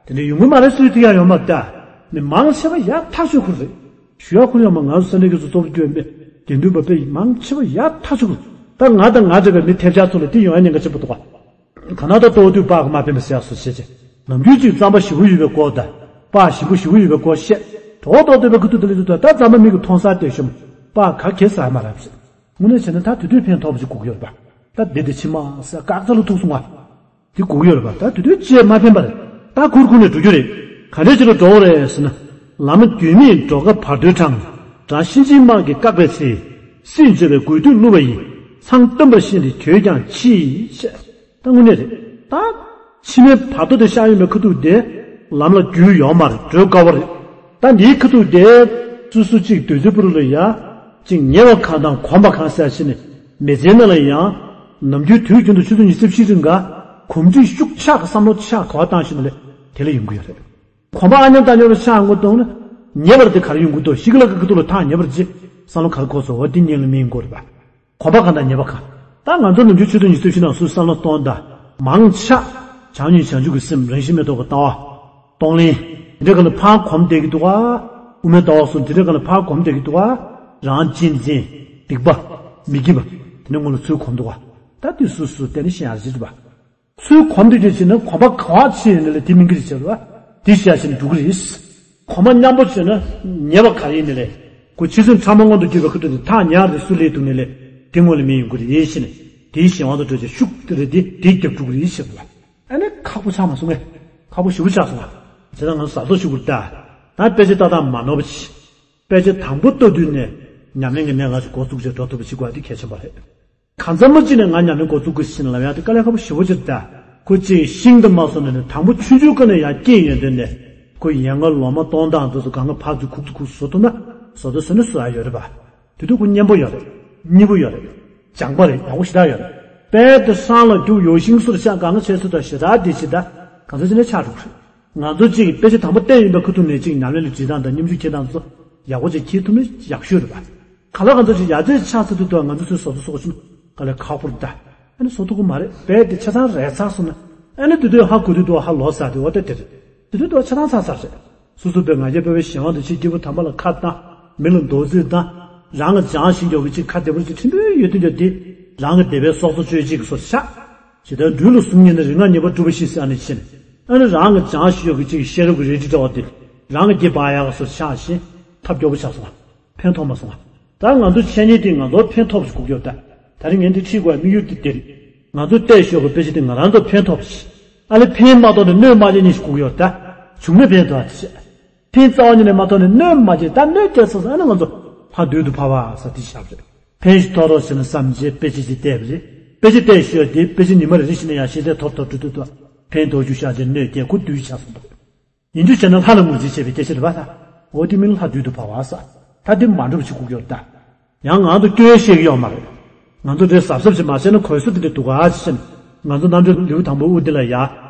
དེ་འདྲ་ཡོང་གི་མ་རེད་ཟེར་ཡག་དེ་ཡང་ཡོད་མ་རེད་ད། མི་མང་ཆེ་བ་ཡག་ཐག་ཆོད་ཁུལ་རེད། ཞུ་ཡག་ཁུལ་ཡོད་མ། ང་ཚོ་ས་གནས་ཀྱི་ཚོ་སྟོབས་རྒྱུ་མེད། དགེ་འདུན་པ་དཔེ་མང་ཆེ་བ་ཡག་ཐག་ཆོད་ཁུལ། ད་ང་དང་ང་འདྲ་བའི་མི་ཐེབས་ཆག་ཚོ་ལ་དེ་ཡོང་ཡག་ཉེན་ཁ་ཆེན་པོ་འདུག་ག། ག་ན་ད་ལྟོ་དུས་པགས་མ་ཕན་པ་ཟེར་ཡག་སོ་བྱེད་ཅེས། ནམ་རྒྱུན་གཅིག་རྩམ་པ་ཞིམ་པོ་ཡོད་པའི་སྐོར་དང་། པགས་ཞིམ་པོ་ཞིམ་པོ་ཡོད་པའི་སྐོར་བཤད། གྲོགས་ཏོག་ཏོ་བའི་ཁ་ཐུག་དེ་ལ་ཡོད་དུས། ད་རྩམ་པ་མིག་གིས་མཐོང་ས་དེ་ཤོམ། པགས་ག་གེ་ཟ་མ་རབས་ཟེར། དངོས་གནས་བྱས་ན་ད་དེ་དུས་ཕན་ཐོགས་པ་ཅིག་དགོས་ཀྱི་ཡོད་རེད་པ། ད་འདི་དེ་ཕྱི་མ་ཟེར་སྐག་རྩ་ལ་ཐུག་སོང་བ། དེ་དགོས་ཀྱི་ཡོད་རེད་པ། ད་དེ་དུས་བྱས་མ་ཕན་པ་རེད། ད་ཁུར་ཁུར་ནས་འགྲོ་རྒྱུ་རེད། ག་འདྲས་བྱས་ནས་འགྲོ་དགོས་རེད་ཟེར་ན། ལམ་རྒྱུས་མེད་འགྲོ་ཁ་བར་དོའི་འཕྲང་། བྲག་གཤིན་རྗེའི་དམག་གིས་བཀག་པའི་ཚེ། སྲིད་འབྱོར་བའི་དགོས་འདོད་བསླུ་བ་ཡིས། མཚང་བཏོན་པར་ཤེས་ཏེ་གྱོད་ཀྱང་མཆིས། ཅེས། ད་དངོས་གནས་རེད། ད་ཕྱི་མའི་བར་དོ་དེ་ཤར་ཡོང་བའི་ཁ་ཐུག་དེ། ལམ་ལ་རྒྱུས་ཡོད་མ་རེད། བགྲོད་དཀའ་བ་རེད། ད་འདིའི་ཁ་ཐུག་དེ། སོ་སོ་གཅིག་སྡོད་སའི་པུ་རུ་ལ་ཡ། གཅིག་ཉེ་བ་གང་དང་གོམས་པ་གང་ཟེར་བྱས་ནས། མི་ཚེའི་ནང་ལ་ཡང་། ནམ་རྒྱུན་དུས་རྒྱུན་དུ་ཆུ་ཚོད་ཉི་ཤུ་རྩ་བཞི་རིང་ག། གོམས་འདྲིས་ཤུགས་ཆག་གི་བསམ་བློ་ཆག་ག་བ་བཏང་བཞིན་པ་ལས་དེ་ལས་ཡོང་གི་ཡོད་རེད། གོམས་པ་ཨ་མཉམ་བཏང་ཉོ་ལ་ཆག་འགོ་གཏོང་ན། ཉེ་བར་དེ་ག་རེ་ཡོང་གི་འདུག། ཤི་ཀ་ལ་གི་ཁ་ཐུག་ལ་ཐག་ཉེ་བར་ཅི། བསམ་བློ་ག་རེ་འཁོར་སོང་། འོ་དེ་གཉིས་ལ་མིན་འགོ་རེད་པ། གོམས་པ་གང་དང་ཉེ་བ་གང་། ད་ང་ཚོ་ནམ་རྒྱུན་ཆུ་ཚོད་ཉི་ཤུ་རྩ་བཞི་ནང་སུ་བསམ་བློ་གཏོང་དང་། མང་ཆེ། བྱང་ཉིད་བྱང་ཆུབ་ཀྱི་སེམས། རང་བཞིན་མེད་རྟོགས་ཀྱི་ལྟ་བ། གཏོང་ལེན། དེ་འདྲ་ག་ལ་ཕར་གོམས་བསྡད་ཀྱི་འདུག་ག། དབུ་མའི་ལྟ་བ་སོགས་དེ་འདྲ་ག་ལ་ཕར་གོམས་བསྡད་ཀྱི་འདུག་ག། རང་གཅེས་འཛིན། སྡིག་པ། མི་དགེ་བ། དེ་ནས་སྔོན་ལ་ཚུར་གོམས་འདུག་བ། ད་དེ་སུ་སུ་བལྟས་ནས་ཤེས་ཡག་ཅིག་རེད་པ། ཚུར་གོམས་འདུག་ཅེས་བྱས་ན་གོམས་པ་ག་བ་ཕྱིན་ཡོད་ན་ལས་དེ་སྨིན་གྱི་རེད་ཟེར་བ། དེ་ཤེས་ཡག་ཅིག་འགྲོ་གི་རེད། གོམས་པ་མཉམ་པོ་བྱས་ན་ཉེས་པ་ག་རེ་ཡིན་ནི་ལས། ཁོ་ཕྱི་སེམས་ཕྲ་མོ་སྔོན་དུ་གྱུར་པའི་ཁ་ཐུག་དེ་ཐག་ཉེ་བར་དུ་སུ་ལས་འདུག་ནི་ལས། དེ་སྔོན་ལ་མི་ཡོང་གི་རེད་ཟེར་ནས། དེའི་གཞན་དབང་དུ་གྲོལ་བྱེད་ཤུགས་དེ་རེད་དེ་དེ་རྒྱབ་འགྲོ་གི་རེད་ཟེར་བ། ཨ་ནི་ཁག་པོ་ཆགས་མ་སོང་ངས། ཁག་པོ་ཞེ་པོ་ཆགས་སོང་བ། བྱས་ཙང་ང་ཚོ་གཟབ་གཟབ་ཞུ་དགོས་རེད་ད། ད་དཔེ་ཆ་ལྟ་སྟངས་མ་ནོར་བ་བྱེད། དཔེ་ཆ་དང་པོ་ལྟ་དུས་ནས་ཉམས་ལེན་གྱི་གནད་འགག་ཅིག་འགོ་བཙུགས་བྱས་འགྲོ་ཐུབ་པ་ཞིག་དགོས་པ་དེ་གལ་ཆེན་པོ་རེད། གང་འཚམ་པོ་ཅིག་ནས་ང་ཉམས་ལེན་འགོ་བཙུགས་དགོས་ཟེར་ནས་ལབ་ཡག་དེ་དཀའ་ལས་ཁག་པོ་ཞེ་པོ་ཅིག་རེད་ད། ཁོ་གཅིག་ཤིང་དུ་མ་སོང་ནས་ནི་དང་པོ་ཆུང་ཆུང་ཀ་ནས་ཡར་སྐྱེས་ཡོང་དུས་ནས་ཁོ་ཡན་ལག་ལོ་མ་སྟོང་ཐང་དུ་སུ་གང་ག་ཕར་ཚུར་ཁུག་ཏུ་ཁུག་བཟོ་ཐུབ་ན་བཟོ་ཐུབ་ཟེར་ནས་བཟོ་ཡག་ཡོད་རེད་པ། དེ་དུས་ཁོ་མཉེན་པོ་ཡོད་རེད། སྙི་པོ་ཡོད་རེད། བྱང་པ་རེད། ཡག་པོ་ཞེ་དྲག་ཡོད་རེད། དཔལ་དུ་སྲང་ལ་རྒྱུག་ཡོ་ཤིང་སོར་ཤ་གང་ཆེ་ཚོད་དང་ཞེ་དྲག་དེ་ཞེ་དྲག་གང་ཚོད་ཅི་ནས་ཆགས་འགྲོ་གི་རེད། ང་ཚོ་གཅིག་གིས་དཔེ་ཆ་དང་པོ་བལྟས་ཡིན་པའི་ཁ་ཐུག་ནས་གཅིག་ཉམས་ལེན་ལ་བྲིས་སྟངས་དང་སྙོམས་འཇུག་འཁྱེར་སྟངས་ཚོ་ཡག་པོ་ཅིག་འཁྱེར་ཐུབ་ན་ཡག་ཤོས་རེད་པ། ག་ལ་གང་ཚོད་ཅིག་ཡར་རྩེད་ཆགས་ཚར་དུས་ང་ཚོ་ཚོས་བཟོ་ཐུབ་བཟོ་དགོས་ཆུང་ག་ལས་ཁག་པོ་རེད་ད། ཨ་ནི་བཟོ་ཐུབ་ཀྱི་མ་རེད། དཔེ་དེ་ཆ་ཚང་རག་ཚར་སོང་ན་ཨ་ནི་དེ་དུས་ཧ་གོ་དུས་དུ་ཧ་ལོ་ཟེར་དེ་འོ་དེ་དེ་རེད། དེ་དུས་དུ་ཆ་ཚང་ཚར་ཚར་རེད། སོ་སོ་པའི་ང་རྒྱལ་པོའི་གཞན་དབང་དུ་ཕྱིན། སྐྱེས་བུ་དམ་པ་ལ་ཁ་བཏང་། མི་ལ་མདོ་རྩིས་བཏང་། རང་གི་སྦྱང་ཞིག་ཡོད་ཀྱི་ཅིག་ཁ་བདེ་པོ་ཅིག་ཁྲིམས་དཔོན་ཡོད་དུས་ཀྱང་དེ་རང་གི་བདེ་བའི་སྲོག་རྩ་གཅོད་ཅིག་གི་སོར་ཆགས། ཇི་ལྟར་སྦྲུལ་ལ་གཟུགས་བརྙན་ན། རིག་སྔགས་ཉེས་པར་སྒྲུབ་པ་བཞིན་ཟེར་ཨ་ནི་ཕྱིན། ཨ་ནི་རང་གི་སྦྱང་ཞིག་ཡོད་ཀྱི་ཅིག་ཤེས་རབ་ཀྱི་རལ་གྲི་འདྲ་བ་དེ་རང་གི་རྒྱུད་སྤང་ཡག་གི་སོར་ཆགས་ཤིང་ཐབས་སྐྱོ་པོ་ཆགས་སོང་བ། ཕན་ཐོགས་མ་སོང་བ། ད་ང་ཚོ་འཆད་ཉན་དེ་ང་ཚོར་ཕན་ཐོགས་ཤིག་དགོས་ཀྱི་ཡོད་ད། ད་རིང་ངས་འདི་ཁྲིད་དགོས་དམིགས་ཡུལ་དེ་དེ་རེད། ང་ཚོས་བལྟས་ཤོག་གི་དཔེ་ཆ་དེ་ང་རང་ཚོར་ཕན་ཐོགས་ཤིག་ཨ་ལས་ཕན་མ་ཐོགས་ནས་གནོད་མ་བྱེད་ཉིད་ཞིག་དགོས་ཀྱི་ཡོད་ད། བྱུང་ན་ཕན་ཐོགས་ཨ་ཅེ། ཕན་རྩ་བ་ཉིད་ནས་མ་ཐོགས་ནས་གནོད་མ་བྱེད་ད། གནོད་སྐྱེལ་སོང་ཙང་ཨ་ནི་ང་ཚོ་ཕར་སྡུག་ཏུ་ཕབ་པ་ཟེར་དེ་བཞག་རེད། ཕན་ཞིག་ཐོགས་རོགས་ཟེར་ནས་བསམ་བྱས་དཔེ་ཆ་ཅིག་བལྟས་པ་རེད། དཔེ་ཆ་བལྟས་ཤོག་དེ་དཔེ་ཆ་ཉི་མ་རེ་རེ་བཞིན་ནས་ཡང་ཤེས་ཚད་མཐོ་རུ་མཐོ་རུ་འགྲོ་དུས་ད་ཕན་ཐོགས་རྒྱུ་བཞག་བྱས་གནོད་སྐྱེལ་ཁོ་སྡུག་ཆགས་སོང་འདུག་ཡིན་རྒྱུ་བྱས་ན་ལྷ་ལ་ངོས་འཛིན་བྱེད་པའི་སྐད་ཆ་རེད་པ་ད། འོ་དེ་མིན་ལྷ་སྡུག་ཏུ་ཕབ་པ་ཟེར། ད་དེ་མ་འགྲུབ་ཅིག་དགོས་ཀྱི་ཡོད་ད། ཡང་ང་ཚོ་སྐྱོན་བཤད་ཀྱི་ཡོད་མ་རེད། ང་ཚོ་དེ་གཟབ་གཟབ་བྱེད་མ་བྱས་ན་གོལ་ས་དེ་འདྲ་འདུག་ག་ཅེས་ང་ཚོ་རྣམ་འཕྲུལ་ལེའུ་དང་པོ་དབུ་འདི་ལ་ཡ།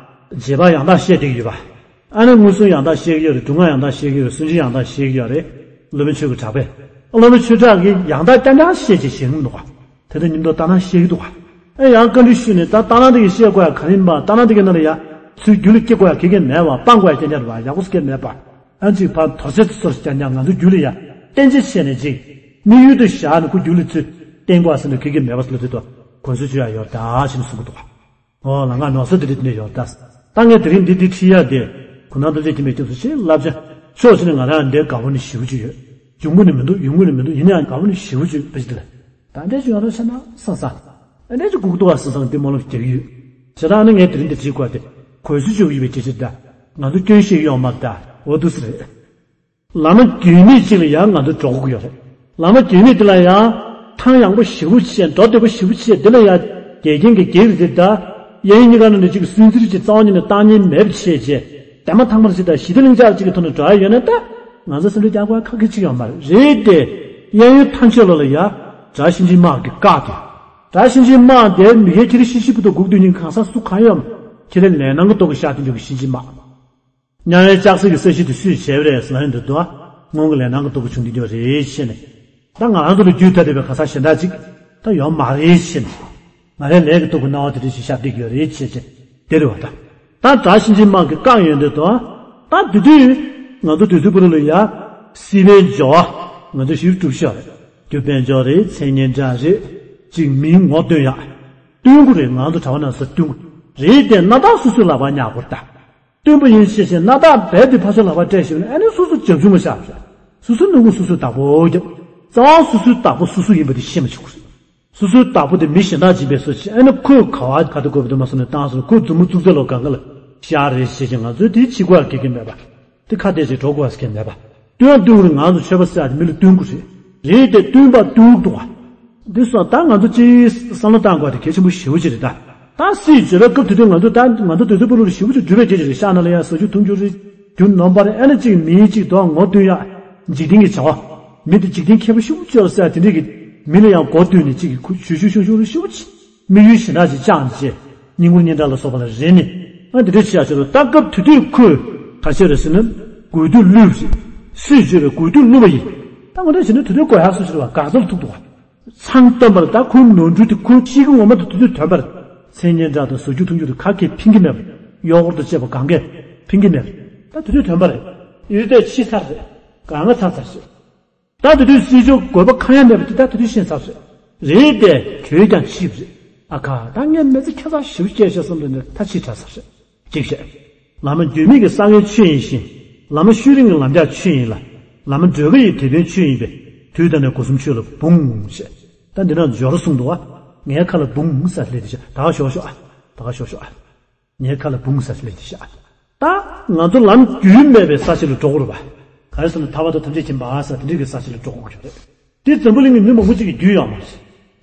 རྗེས་དཔག་ཡང་དག་བཤད་བསྡད་ཀྱི་ཡོད་པ། ཨ་ནི་མངོན་སུམ་ཡང་དག་བཤད་ཀྱི་ཡོད་རེད། སྒྲུབ་ངག་ཡང་དག་བཤད་ཀྱི་ཡོད་རེད། སུན་འབྱིན་ཡང་དག་བཤད་ཀྱི་ཡོད་རེད། སློབ་དཔོན་ཆོས་ཀྱི་གྲགས་པས། སློབ་དཔོན་ཆོས་གྲགས་ཀྱིས་ཡང་དག་རྐྱང་རྐྱང་བཤད་ཅེས་བཤད་ཀྱི་མི་འདུག་ག་དེ་ལྟར་མཉམ་དུ་ལྟ་སྟངས་བཤད་ཀྱི་འདུག་ག་ཨེ་ཡང་བཀའ་འདྲི་ཞུས་ནས་ད་ལྟ་སྟངས་དེ་གིས་བཤད་དགོས་ཡ་ག་རེ་ཡིན་པ། ལྟ་སྟངས་དེ་གི་ནང་ལ་ཡ་ཚུར་རྒྱུད་ལ་སྐྱེ་དགོས་ཡ་ག་གེ་མེད་པ། སྤང་དགོས་ཡ་རྐྱང་རྐྱང་རེད་པ། ཡག་པོ་སྐྱེ་མེད་པ། ཨ་ནི་ཅིག་ཕར་དོ་ཚད་དུ་སོར་རྐྱང་རྐྱང་ང་ཚོ་རྒྱུད་ལ་ཡ་བསྟན་བྱ་བྱས་ནས་ཅིག་དམིགས་ཡུལ་དུ་བཞག་ནས་ཁོ་རྒྱུད་ལ་ཚུར་བསྟན་དགོས་ཡ་ཟེར་ནས་ག་གེ་མེད་པ་ལ་དེ་དུ་གོ་འཛོལ་བྱེད་ཡ་ཡོད་ད་ཅེས་གསུང་གི་འདུག་ག་ཨོ་ལ་ང་ནོར་ས་དེ་འདྲ་དེ་འདྲ་ཡོད་ད། ད་ངས་དེ་རིང་འདི་འདི་ཁྲིད་ཡ་དེ་གུང་ཐང་རྡོ་རྗེ་མཁྱེན་པས་སྐྱབས་སུ་མཆི་བསླབ་བྱ། ཕྱོགས་གཅིག་ནས་ང་རང་འདིར་དགའ་པོ་ནི་ཞེ་པོ་ཅིག་ཡོད། ཡོང་གི་ནི་མི་འདུག་ཡོང་གི་ནི་མི་འདུག་ཡིན་ན་ཡང་དགའ་པོ་ནི་ཞེ་པོ་ཅིག་ཡོད་པ་ཅིག་དེ་ལ། ད་འདྲ་ཅིག་ཡོང་རོགས་བྱས་ན་བསམ་བསམ། ཨ་འདྲ་ཅིག་སྒུག་འདུག་བ་བསམ་བསམ་འདི་སྨོན་ལམ་རྒྱག་གི་ཡོད། བྱས་ཙང་ཨ་ནི་ངས་དེ་རིང་འདི་ཁྲིད་དགོས་ཏེ་གོ་ཚུལ་བཅུག་ཡོད་པའི་སྐད་ཆ་འདྲ། ང་ཚོ་སྐྱོན་བཤད་ཀྱི་ཡོད་མ་རེད་ད། འོ་འདུག་སེ་རེད། བླ་མ་རྒྱུས་མེད་ཅིག་ལ་ཡང་ང་ཚོ་འགྲོ་དགོས་ཀྱི་ཡོད་རེད། བླ་མ་རྒྱུས་མེད་དེ་ལ་ཡང་ཐང་ཡངས་པོ་ཞེ་པོ་བྱས། འགྲོ་བདེ་པོ་ཞེ་པོ་བྱས། དེ་ལ་ཡང་འགལ་རྐྱེན་གྱི་གེགས་རེད་ད། གཡས་གཡོན་གཉིས་ཀ་ནང་ནས་གཅིག་སུན་གཙེར་གྱི་རྩ་བ་ཉིད་ནས་བཏང་ཉན་མེད་པ་བྱས་རྗེས་དེ་མ་ཐང་མར་ཞིག་དང་ཞི་བདེ་ལྷིང་འཇགས་གཅིག་གི་ཐོག་ནས་འགྲོ་ཡ་ཡོད་ན་ད། ང་ཚོ་སེམས་ཁྲལ་རྒྱག་དགོས་ཡ་ཁག་གི་གཅིག་ཡོད་མ་རེད། རེད་དེ། གཡས་གཡོན་ཐང་ཆད་ལོགས་ལ་ཡ། དགྲ་གཤིན་རྗེའི་དམག་གིས་བཀག་སྟེ། དགྲ་གཤིན་རྗེའི་དམག་དེ་མི་ཁའི་ཁྱི་རི་ཤི་ཤི་པོ་དང་སྒུག་སྡོད་མཁན་གང་ཟག་སུ་གང་ཡོད་མ། ཁྱེད་རང་ལས་སྣང་གི་སྟོབས་ཀྱིས་བཤགས་ཏེ་འཇུག་གི་གཤིན་རྗེའི་དམག་དམྱལ་བའི་ལྕགས་སྲེག་གི་ས་གཞི་དེ་སུས་བྱས་པ་རེད་ཟེར་ལབ་ཡོང་དུས་དུ་བ། སྔོན་གྱི་ལས་སྣང་གི་སྟོབས་ཀྱིས་བྱུང་དེ་འདྲ་རེད་ཅེས་ནས། ད་ང་རང་ཚོ་ལ་རྒྱུད་ཐ་དད་པའི་གང་ཟག་གཞན་དག་ཅིག་ད་ཡོད་མ་རེད་ཅེས་ནས། ང་རའི་ལས་ཀྱི་སྟོབས་ཀྱིས་སྣང་བ་དེ་འདྲ་ཞིག་ཤར་བསྡད་ཀྱི་ཡོད་རེད་ཅེས་ཅེས་དེ་རེད་བ་ད། ད་དགྲ་གཤིན་རྗེའི་དམག་གིས་བཀག་ཡོང་དུས་དུ་བ། ད་དེ་དུས་ང་ཚོ་དུས་ཚོད་པོ་རུ་ལ་ཡ། སྲིད་པའི་སྦྱོར་བ་ང་ཚོ་ཞིག་སྒྲུབ་ཤོག་རེད། རྒྱུ་དཔལ་འབྱོར་རེད། མཚན་སྙན་གྲགས་རེད། ཅིག་མིའི་ངོ་སྟོན་ཡག་སྟོན་དགོས་རེད། ང་ཚོ་གྲྭ་པ་རྣམས་སུ་སྟོན་དགོས་རེད་དེ་སྣ་ཐག་སོ་སོའི་ལག་པར་ཉར་དགོས་རེད་ད། སྟོན་པ་ཡིན་ཞེས་བྱས་སྣ་ཐག་རྦད་དེ་ཕར་ཚུར་ལག་པར་སྤྲད་ཞིག་ནས་ཨ་ནི་སོ་སོ་བྱབ་ཆུང་མ་བཞག་བྱས། སོ་སོའི་སྣུམ་འཁོར་སོ་སོས་བདག་པོ་བརྒྱབ། རྩ་བ་སོ་སོའི་བདག་པོ་སོ་སོ་ཡིན་པ་དེ་ཤེས་མ་བྱུང་། སོ་སོའི་བདག་པོ་དེ་མི་གཞན་དག་ཅིག་ཡིན་པས་སོ་ཞེས་ཨ་ནི་ཁོས་ག་བ་ག་དུ་དགོས་པ་དུ་མ་སོང་ནས་བཏང་སོང་། ཁོས་མཛུབ་མོ་བཙུགས་ཚད་ལོ་གང་ག་ལ་བཞག་རེད་ཞེས་བྱས་ང་ཚོས་དེའི་ཕྱི་གོ་ཡ་གེ་གེ་མེད་པ། དེ་ཁ་གཏད་བྱས་འགྲོ་དགོས་པ་ཟེར་མཁན་མེད་པ། སྟོན་ཡང་སྟོན་དགོས་རེད། ང་ཚོ་ཆོས་པ་ཟེར་ཡ་དེ་མི་ལ་སྟོན་དགོས་རེད། རེད་དེ་སྟོན་པ་སྟོན་ལུགས་འདུག་བ། འདི་སོང་ད་ང་ཚོ་སྤྱིའི་བསམ་བློ་བཏང་དགོས་དེ་གལ་ཆེན་པོ་ཞེ་པོ་ཅིག་རེད་ད། ད་སྲིད་བྱོས་པའི་སྐབས་དེ་དུས་ང་ཚོ་ད་ང་ཚོ་དུས་ཚོད་པོ་ལུགས་ཞེ་པོ་ཅིག་འགྲུབ་པའི་སྐད་ཆ་རེད། ཤག་ན་ལ་ཡ་ཟ་རྒྱུ་འཐུང་རྒྱུ་རེད། རྒྱུ་ནོམ་པ་རེད། ཨ་ནི་གཅིག་མིའི་གཅིག་དོ་ངོ་སྟོན་ཡག་འཇིག་རྟེན་གྱི་བྱ་བ། མི་དེ་འཇིག་རྟེན་མཁས་པོ་ཞེ་པོ་ཅིག་ཡོད་ཟེར་དེ་འདྲས་ཀྱི་མི་ལ་ཡང་མགོ་བཏུད་ནས་གཅིག་གི་ཁུ་ཞུ་ཞུ་ཞུ་ཞུ་ཞེ་པོ་ཅིག་དམིགས་ཡུལ་གཞན་དག་ཅིག་བཅངས་བྱས། བསྙེན་བཀུར་སྙན་གྲགས་ལ་སོགས་པ་ལ་རེ་ནས། ཨ་འདི་འདྲ་བྱེད་ཡག་ཆེད་དུ་ད་སྐབས་དེ་དུས་ཁོས་ག་བྱས་རེད་ཟེར་ན། དགོས་དུས་བསླུས་པ་རེད། སྲིད་བྱོས་པའི་དགོས་དུས་བསླུ་བ་ཡིན། ད་ངོ་འདྲ་བྱས་ན་དེ་དུས་དགོས་ཡག་སུ་ཞིག་རེད་བ། དགག་རྩ་ལ་ཐུག་འདུག་བ། མཚང་བཏོན་པར་ད་ཁོའི་ནོར་འཁྲུལ་དེ་ཁོའི་གཤིས་ཀ་ངོ་མ་དེ་དུས་ཐོན་པར། མཚན་སྙན་གྲགས་དང་ཟ་རྒྱུ་འཐུང་རྒྱུ་དེ་ག་གེ་ཕན་གྱི་མེད་པ། གཡོག་འཁོར་དང་བཅས་པ་གང་གས་ཕན་གྱི་མེད་པ། ད་དེ་དུས་ཐོན་པ་རེད། ཡུལ་དེ་ཕྱི་ཚར་རེད། གང་ང་ཚར་ཚར་ཞིག་ད་དེ་དུས་སྲིད་ཕྱོགས་དགོས་པ་ཁ་ཡ་མེད་པ་དེ་ད་དེ་དུས་ཤེས་ཚར་རེད། རེད་དེ་གྲོས་ཀྱང་ཕྱིས་པ་རེད། ཨ་ཁ་ད་ངས་མི་ཚེ་ཁ་ཚ་ཞེ་པོ་སྐྱེལ་བྱས་བསམ་འདུག་ནས་ད་ཕྱིས་དྲགས་ཚར་རེད། གཅིག་བཤད། བླ་མ་འགྱུར་མེད་ཀྱི་ས་བོན་ཆོས་ཡིན་ཞིང་། བླ་མ་ཤུལ་རིང་གི་ལམ་རྒྱགས་ཆོས་ཡིན་ལ། བླ་མ་སྒྲོལ་དཀར་ཡི་དེད་དཔོན་ཆོས་ཡིན་པས། དུས་ད་ནས་སྒོ་གསུམ་ཆོས་ལ་འབུངས་ཞེས། ད་འདི་ན་སྦྱོར་གསུངས་འདུག་བ། ངའི་ཁ་ལ་འབུངས་ཟེར་སླེབས་དེ་ཤ་ད་ག་ཞོག་ཤོག་ཨ། ད་ག་ཞོག་ཤོག་ཨ། ངའི་ཁ་ལ་འབུངས་ཟེར་སླེབས་དེ་ཤ་ཨ། ད་ང་ཚོ་ལམ་རྒྱུས་མེད་པའི་ས་ཆ་ལ་འགྲོ་དགོས་རེད་བ། ག་རེ་ཟེར་ན་ཐར་པ་དང་ཐམས་ཅད་མཁྱེན་པ་ཟེར་དེ་འདྲའི་གི་ས་ཆ་ལ་འགྲོ་དགོས་ཀྱི་རེད། དེ་འཛམ་བུ་གླིང་གི་མི་མང་པོ་ཅིག་གིས་བརྒྱུད་ཡོད་མ་རེད།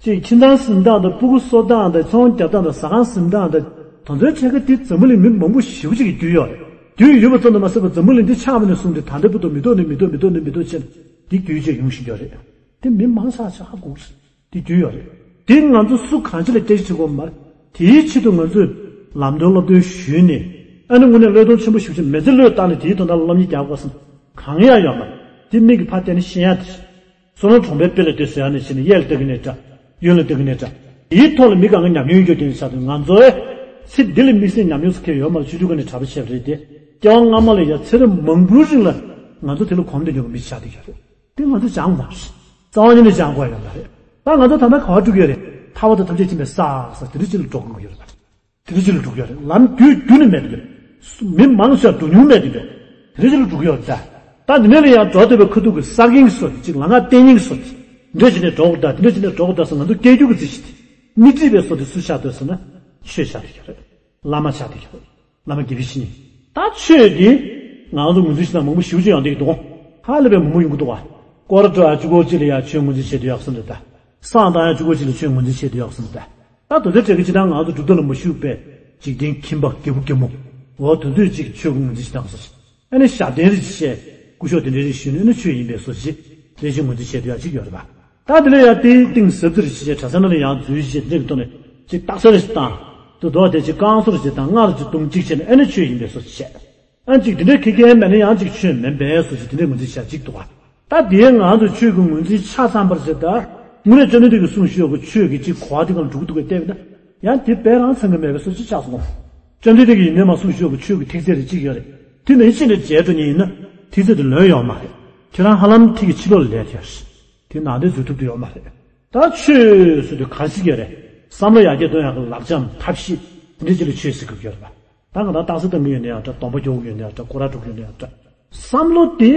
ཅིག་ཁྱིམ་ཚང་ཟིན་སྟངས་དང་སྤུ་གུ་གསོ་སྟངས་དང་ཚོང་རྒྱག་སྟངས་དང་ཟ་ཁང་ཟིན་སྟངས་དང་དེ་ཚོའི་ཆ་ག་དེ་འཛམ་བུ་གླིང་མི་མང་པོ་ཞེ་པོ་ཅིག་གིས་བརྒྱུད་ཡོད་རེད། བརྒྱུད་ཡོད་པ་ཙམ་དུ་མ་ཟད་པར་འཛམ་བུ་གླིང་འདི་ཆགས་པ་ནས་བཟུང་སྟེ་ད་ལྟ་བར་དུ་མི་ཐོག་ནས་མི་ཐོག་མི་ཐོག་ནས་མི་ཐོག་བྱས་ནས་འདི་བརྒྱུད་བྱས་ཡོང་བཞིན་ཡོད་རེད། དེ་མི་མང་ཆ་ཆ་ཧ་གོ་གི་རེད། དེ་བརྒྱུད་ཡོད་རེད། དེ་ང་ཚོ་སུ་གང་ཅི་ལ་སྐད་ཆ་དྲི་དགོས་མ་རེད། དེའི་ཆེད་དུ་ང་ཚོས་ལམ་སྟོན་སློབ་སྟོན་ཞུས་ནས་ཨ་ནི་དངོས་གནས་བློས་གཏོང་ཆེན་པོ་ཞིག་བྱས་མི་ཚེ་བློས་བཏང་ནས་དེའི་དོན་དག་ལ་སློབ་གཉེར་རྒྱག་དགོས་བསམ་གང་ཡང་ཡོད་མ་རེད། དེ་མིག་གིས་ཕར་བལྟས་ནས་ཤེས་ཡག་དེ་རེད། བསོད་ནམས་གྲོང་པའི་དཔེ་ལ་ལྟོས་ཟེར་ཡག་ནས་བྱས་ནས་གཡས་ལ་ལྟ་གི་ནས་འདྲ། གཡོན་ལ་ལྟ་གི་ནས་འདྲ། དེའི་ཐོག་ལ་མི་གང་ག་ཉམས་མྱོང་ཡོད་རྒྱུ་དེ་ནས་ཆགས་དུས་ང་ཚོའི་ཚེ་འདི་ལ་དམིགས་བསལ་ཉམས་མྱོང་ཟེར་མཁན་ཡོད་མ་རེད། ཆུང་ཆུང་སྒང་ནས་གྲྭ་པ་བྱས་པ་རེད་དེ། སྐྱེ་བ་སྔ་མ་ལ་ཡང་ཚེ་རབས་མང་པོའི་རིང་ལ་ང་ཚོ་དེ་ལ་གོམས་བསྡད་མྱོང་གི་མི་ཆགས་བསྡད་ཀྱི་རེད། དེ་ང་ཚོ་སྦྱང་དགོས་རེད། རྩ་བ་ཉིད་ནས་སྦྱང་དགོས་ཡོད་མ་རེད། ད་ང་ཚོ་ད་ལྟ་ག་པར་འགྲོ་གི་ཡོད་རེད། ཐར་པ་དང་ཐམས་ཅད་མཁྱེན་པའི་ས་ཟེར་དེ་འདྲ་ཅིག་ལ་འགྲོ་དགོས་ཀྱི་ཡོད་རེད། དེ་འདྲ་ཅིག་ལ་འགྲོ་གི་ཡོད་རེད། ལམ་རྒྱུས་རྒྱུ་ནས་མེད་དེ། མི་མང་ཆེ་བ་འགྲོ་མྱོང་མེད་དེ། དེ་འདྲ་ཅིག་ལ་འགྲོ་གི་ཡོད་རེད་ད། ད་འདི་ནས་ལ་ཡང་འགྲོ་འདོད་པའི་ཁ་ཐུག་གི་གསར་རྐྱེན་བཟོ་དེ་ཅིག་ལ་ང་བརྟན་སྙིང་བཟོ་དེ། འདི་འདྲ་བྱས་ནས་འགྲོ་དགོས་ད། དེ་འདྲ་བྱས་ནས་འགྲོ་དགོས་ད་ཟེར་ང་ཚོ་སྐད་སྒྱུར་གྱི་རྩིས་ཤིག་དེ། མི་རྩིས་པའི་བཟོ་དེ་སུ་ཆགས་འདུག་ཟེར་ན་ཆོས་ཆགས་བསྡད་ཀྱི་རེད། བླ་མ་ཆགས་བསྡད་ཀྱི་རེད། བླ་མ་དགེ་བའི་བཤེས་གཉེན། ད་ཆོས་འདི་ང་ཚོ་ངོས་འཛིན་བྱེད་སྟངས་མང་པོ་ཞེ་པོ་ཅིག་ཡོང་བསྡད་ཀྱི་འདུག་ཧ་ལས་པའི་མང་པོ་ཡོང་གི་འདུག་བ། སྐོར་ར་འགྲོ་ཡག་གཅིག་པོ་གཅིག་ལ་ཡང་ཆོས་ངོས་འཛིན་བྱེད་འདོད་ཡོད་བསམ་རེད་ད། བསང་བཏང་ཡག་གཅིག་པོ་གཅིག་ལ་ཆོས་ངོས་འཛིན་བྱེད་འདོད་ཡོད་བསམ་རེད་ད། ད་དེ་ཚོའི་གྲས་ཀྱི་སྤྱིར་བཏང་ང་ཚོ་སྒྲུབ་ཐབས་ལ་མ་ཞུགས་པའི་འཇིག་རྟེན་ཁྱིམ་པ་རྒད་པོ་རྒད་མོ། འོ་དེ་ཚོས་ཅིག་ཆོས་ངོས་འཛིན་བྱེད་སྟངས་སོགས། ཨ་ནི་ཞབས་བརྟན་རེ་ཅིག་བྱས། སྐུ་ཞབས་དེ་འདྲ་རེ་ཞུས་ནས་ཨ་ནི་ཆོས་ཡིན་པའི་བཟོ་ཅིག་རེ་ཅིག་ངོས་འཛིན་བྱེད་འདོད་ཡག་ཅིག་ཡོད་རེད་པ། ད་དེ་ལས་ཡང་དེའི་སྟེང་ཟབ་ཙེ་རེ་ཅིག་བྱས། གྲྭ་ས་ནང་ལ་ཡང་འཛུལ་ཅིག་བྱས། འདི་འདྲའི་ཐོག་ནས་ཅིག་རྟགས་གསལ་རེ་ཅིག་བཏང་། དུ་དོག་དེ་ཅིག་རྐང་སོར་ཅིག་བཏང་། སྔགས་རེ་ཅིག་བརྡུང་། ཅིག་བྱས་ནས་ཨ་ནི་ཆོས་ཡིན་པའི་བཟོ་ཅིག་བྱས། ཨ་ཅིག་དེ་འདྲའི་ཁེ་ཁེ་མེད་ན་ཡང་ཅིག་ཆོས་མིན་པའི་བཟོ་ཅིག་དེ་འདྲའི་ངོས་འཛིན་བྱ་ཅིག་འདུག་ག་ད་དེའི་ང་ཚོ་ཆོས་ཀྱི་ངོས་འཛིན་ཆ་ཚང་པར་ཟེར་ད། དངོས་གནས་བཅོམ་ལྡན་འདས་ཀྱིས་གསུངས་བཞག་གི་ཆོས་ཀྱི་ཅིག་གོ་བ་དེ་གང་འགྲོ་གི་འདུག་གས་བལྟས་པ་ཡིན་ན། ཡང་དེ་དཔེ་རང་ཚང་གི་མེད་པའི་བཟོ་ཅིག་ཆགས་སོང་། བཅོམ་ལྡན་འདས་ཀྱིས་ཡིན་ནའི་མ་གསུངས་བཞག་གི་ཆོས་ཀྱི་ཐིག་ཚད་རེ་ཅིག་ཡོད་རེད། དེ་ནས་ཕྱིན་ནས་མཇལ་འགྲོ་མཁན་ཡིན་ན་ཐིག་ཚད་དེ་ལོན་ཡོད་མ་རེད། ཁྱེད་རང་ཧ་ལམ་ཐིག་གི་ཕྱི་ལོགས་ལ་ལས་དེ་ཡོད་རེད། དེ་ནང་དོན་འཛུལ་ཐུབ་ཀྱི་ཡོད་མ་རེད། ད་ཆོས་ཟེར་དུས་གང་ཞིག་ཡོད་རེད། བསམ་བློ་ཡར་རྒྱས་གཏོང་ཡག་གི་ལག་ཆའམ་ཐབས་ཤེས་དེ་འདྲ་ཅིག་ལ་ཆོས་ཟེར་དགོས་ཀྱི་ཡོད་རེད་པ། ད་ང་རང་རྟགས་གསལ་བཏང་གི་ཡོད་ན་ཡང་འདྲ། སྡོམ་པ་རྒྱག་གི་ཡོད་ན་ཡང་འདྲ། སྐོར་ར་འགྲོ་གི་ཡོད་ན་ཡང་འདྲ། བསམ་བློ་དེ་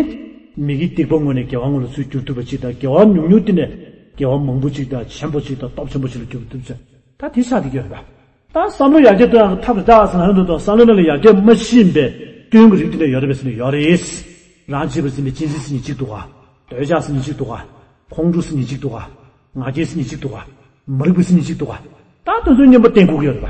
མི་དགེ་སྡིག་པ་ངོས་ནས་དགེ་བ་ངོས་ལ་ཚུར་བསྒྱུར་ཐུབ་པ་ཅིག་དང་། དགེ་བ་ཉུང་ཉུང་དེ་ནས་དགེ་བ་མང་པོ་ཅིག་དང་ཆེན་པོ་ཅིག་དང་སྟོབས་ཆེན་པོ་ཅིག་ལ་བསྒྱུར་ཐུབ་ཚེ། ད་དེ་ཆགས་བསྡད་ཀྱི་ཡོད་རེད་པ། ད་བསམ་བློ་ཡར་རྒྱས་གཏོང་ཡག་གི་ཐབས་རེ་ད་ཟེར་ན་འདུག་དང་། བསམ་བློ་ནང་ལ་ཡར་རྒྱས་མ་ཕྱིན་པའི་སྐྱོན་གྱི་རིགས་དེ་འདྲ་ཡོད་རེད་པས་ཟེར་ན་ཡོད་རེད། རང་བྱས་པ་ཟེར་ནས་གཅན་གཟན་ཟེར་མཁན་གཅིག་འདུག་ག། འདོད་ཆགས་ཟེར་མཁན་གཅིག་འདུག་ག། ཁོང་ཁྲོ་ཟེར་མཁན་གཅིག་འདུག་ག། ང་རྒྱལ་ཟེར་མཁན་གཅིག་འདུག་ག། མ་རིག་པ་ཟེར་མཁན་གཅིག་འདུག་ག། ད་དེ་ཚོའི་གཉེན་པོ་བསྟེན་དགོས་ཀྱི་ཡོད་རེད་པ།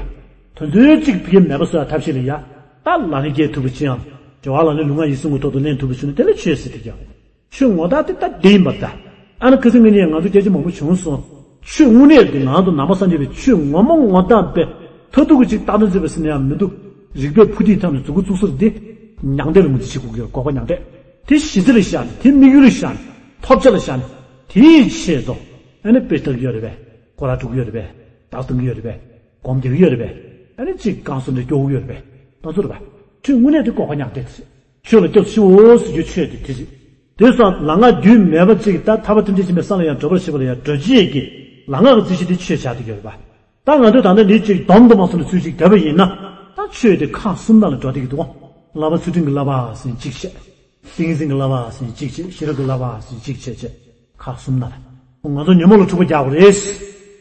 དེ་ཚོའི་གཅིག་ཕ་གིར་མེད་པ་བཟོ་ཡག་ཐབས་ཤེས་ལ་ཡ། ད་ལག་ལེན་འཁེལ་ཐུབ་པ་ཅིག་ཡང་། སྦྱོར་བ་ལག་ལེན་ལུས་ངག་ཡིད་གསུམ་གྱི་ཐོག་ཏུ་ལེན་ཐུབ་པ་བྱུང་ན་དེ་ལ་ཆོས་ཟེར་གྱི་ཡོད་རེད། ཆོས་ངོ་ཐག་དེ་ད་འདི་ཡིན་པར་ཐལ། ཨ་ནི་ཁ་སང་ངེད་གཉིས་ང་ཚོ་སྐད་ཆ་མང་པོ་བྱུང་སོང་། ཆོས་དངོས་གནས་དེ་ང་ཚོ་ནང་པ་སངས་རྒྱས་པའི་ཆོས་ངོ་མ་ངོ་ཐག་པའི་མཐར་ཐུག་གི་ཅིག་རྟགས་དང་འཛིན་པ་ཟེར་ན་ཡང་མི་འདུག། རིགས་པས་ཕུ་ཐིག་ཐག་ནས་མཛུབ་གུ་བཙུགས་སར་འདི། མྱང་འདས་ལ་ངོས་འཛིན་བྱེད་དགོས་ཀྱི་ཡོད། འགོག་པ་མྱང་འདས། དེ་གཞི་རྩ་ལ་བཞག་ནས། དེ་དམིགས་ཡུལ་ལ་བཞག་ནས། ཐོབ་བྱ་ལ་བཞག་ནས། དེའི་ཆེད་དུ་ཨ་ནི་དཔེ་ལྟ་གི་ཡོད་རེད་པས། སྐོར་ར་འགྲོ་གི་ཡོད་རེད་པས། རྟགས་བཏང་གི་ཡོད་རེད་པས། སྒོམ་རྒྱག་གི་ཡོད་རེད་པས། ཨ་ནི་ཅིག་རྐང་སོར་འདྲ་སྐྱོར་གི་ཡོད་རེད་པས། ད་ཚོ་རེད་པ། ཆོས་དངོས་གནས་དེ་འགོག་པ་མྱང་འདས་དེ་རེད། ཆོས་ལ་སྐྱབས་སུ་མཆིའོ་ཟེར་རྒྱུ་ཆོས་དེ་དེ་རེད། དེ་སོགས་ལམ་སྔགས་རྒྱུན་མེད་པ་ཅིག་ད་ཐར་པ་ཐམས་ཅད་མཁྱེན་པའི་ས་ལ་ཡང་བགྲོད་པར་བྱེད་པ་ལ་ཡང་བགྲོད་བྱེད་ཀྱི་ལམ་སྔགས་ཀྱི་རྩིས་གཞི་དེ་ཆོས་ཆགས་བསྡད་ཀྱི་ཡོད་རེད་པ། ད་ང་ཚོས་ད་ལྟ་འདི་ཅིག་སྡོམ་དུ་མ་སོང་ནས་ཚུལ་ཅིག་བརྒྱབ་པ་ཡིན་ན། ད་ཆོས་དེ་ཁག་གསུམ་ནང་ལ་འགྲོ་བསྡད་ཀྱི་འདུག། བསླབ་པ་ཚུལ་ཁྲིམས་ཀྱི་བསླབ་པ་ཟེར་གཅིག་བྱས། ཏིང་འཛིན་གྱི་བསླབ་པ་ཟེར་གཅིག་བྱས། ཤེས་རབ་ཀྱི་བསླབ་པ་ཟེར་གཅིག་བྱས་བྱས། ཁག་གསུམ་ནང་ལ། ང་ཚོ་ཉོན་མོངས་ལ་འཁྲུག་པ་རྒྱག་དགོས་རེད།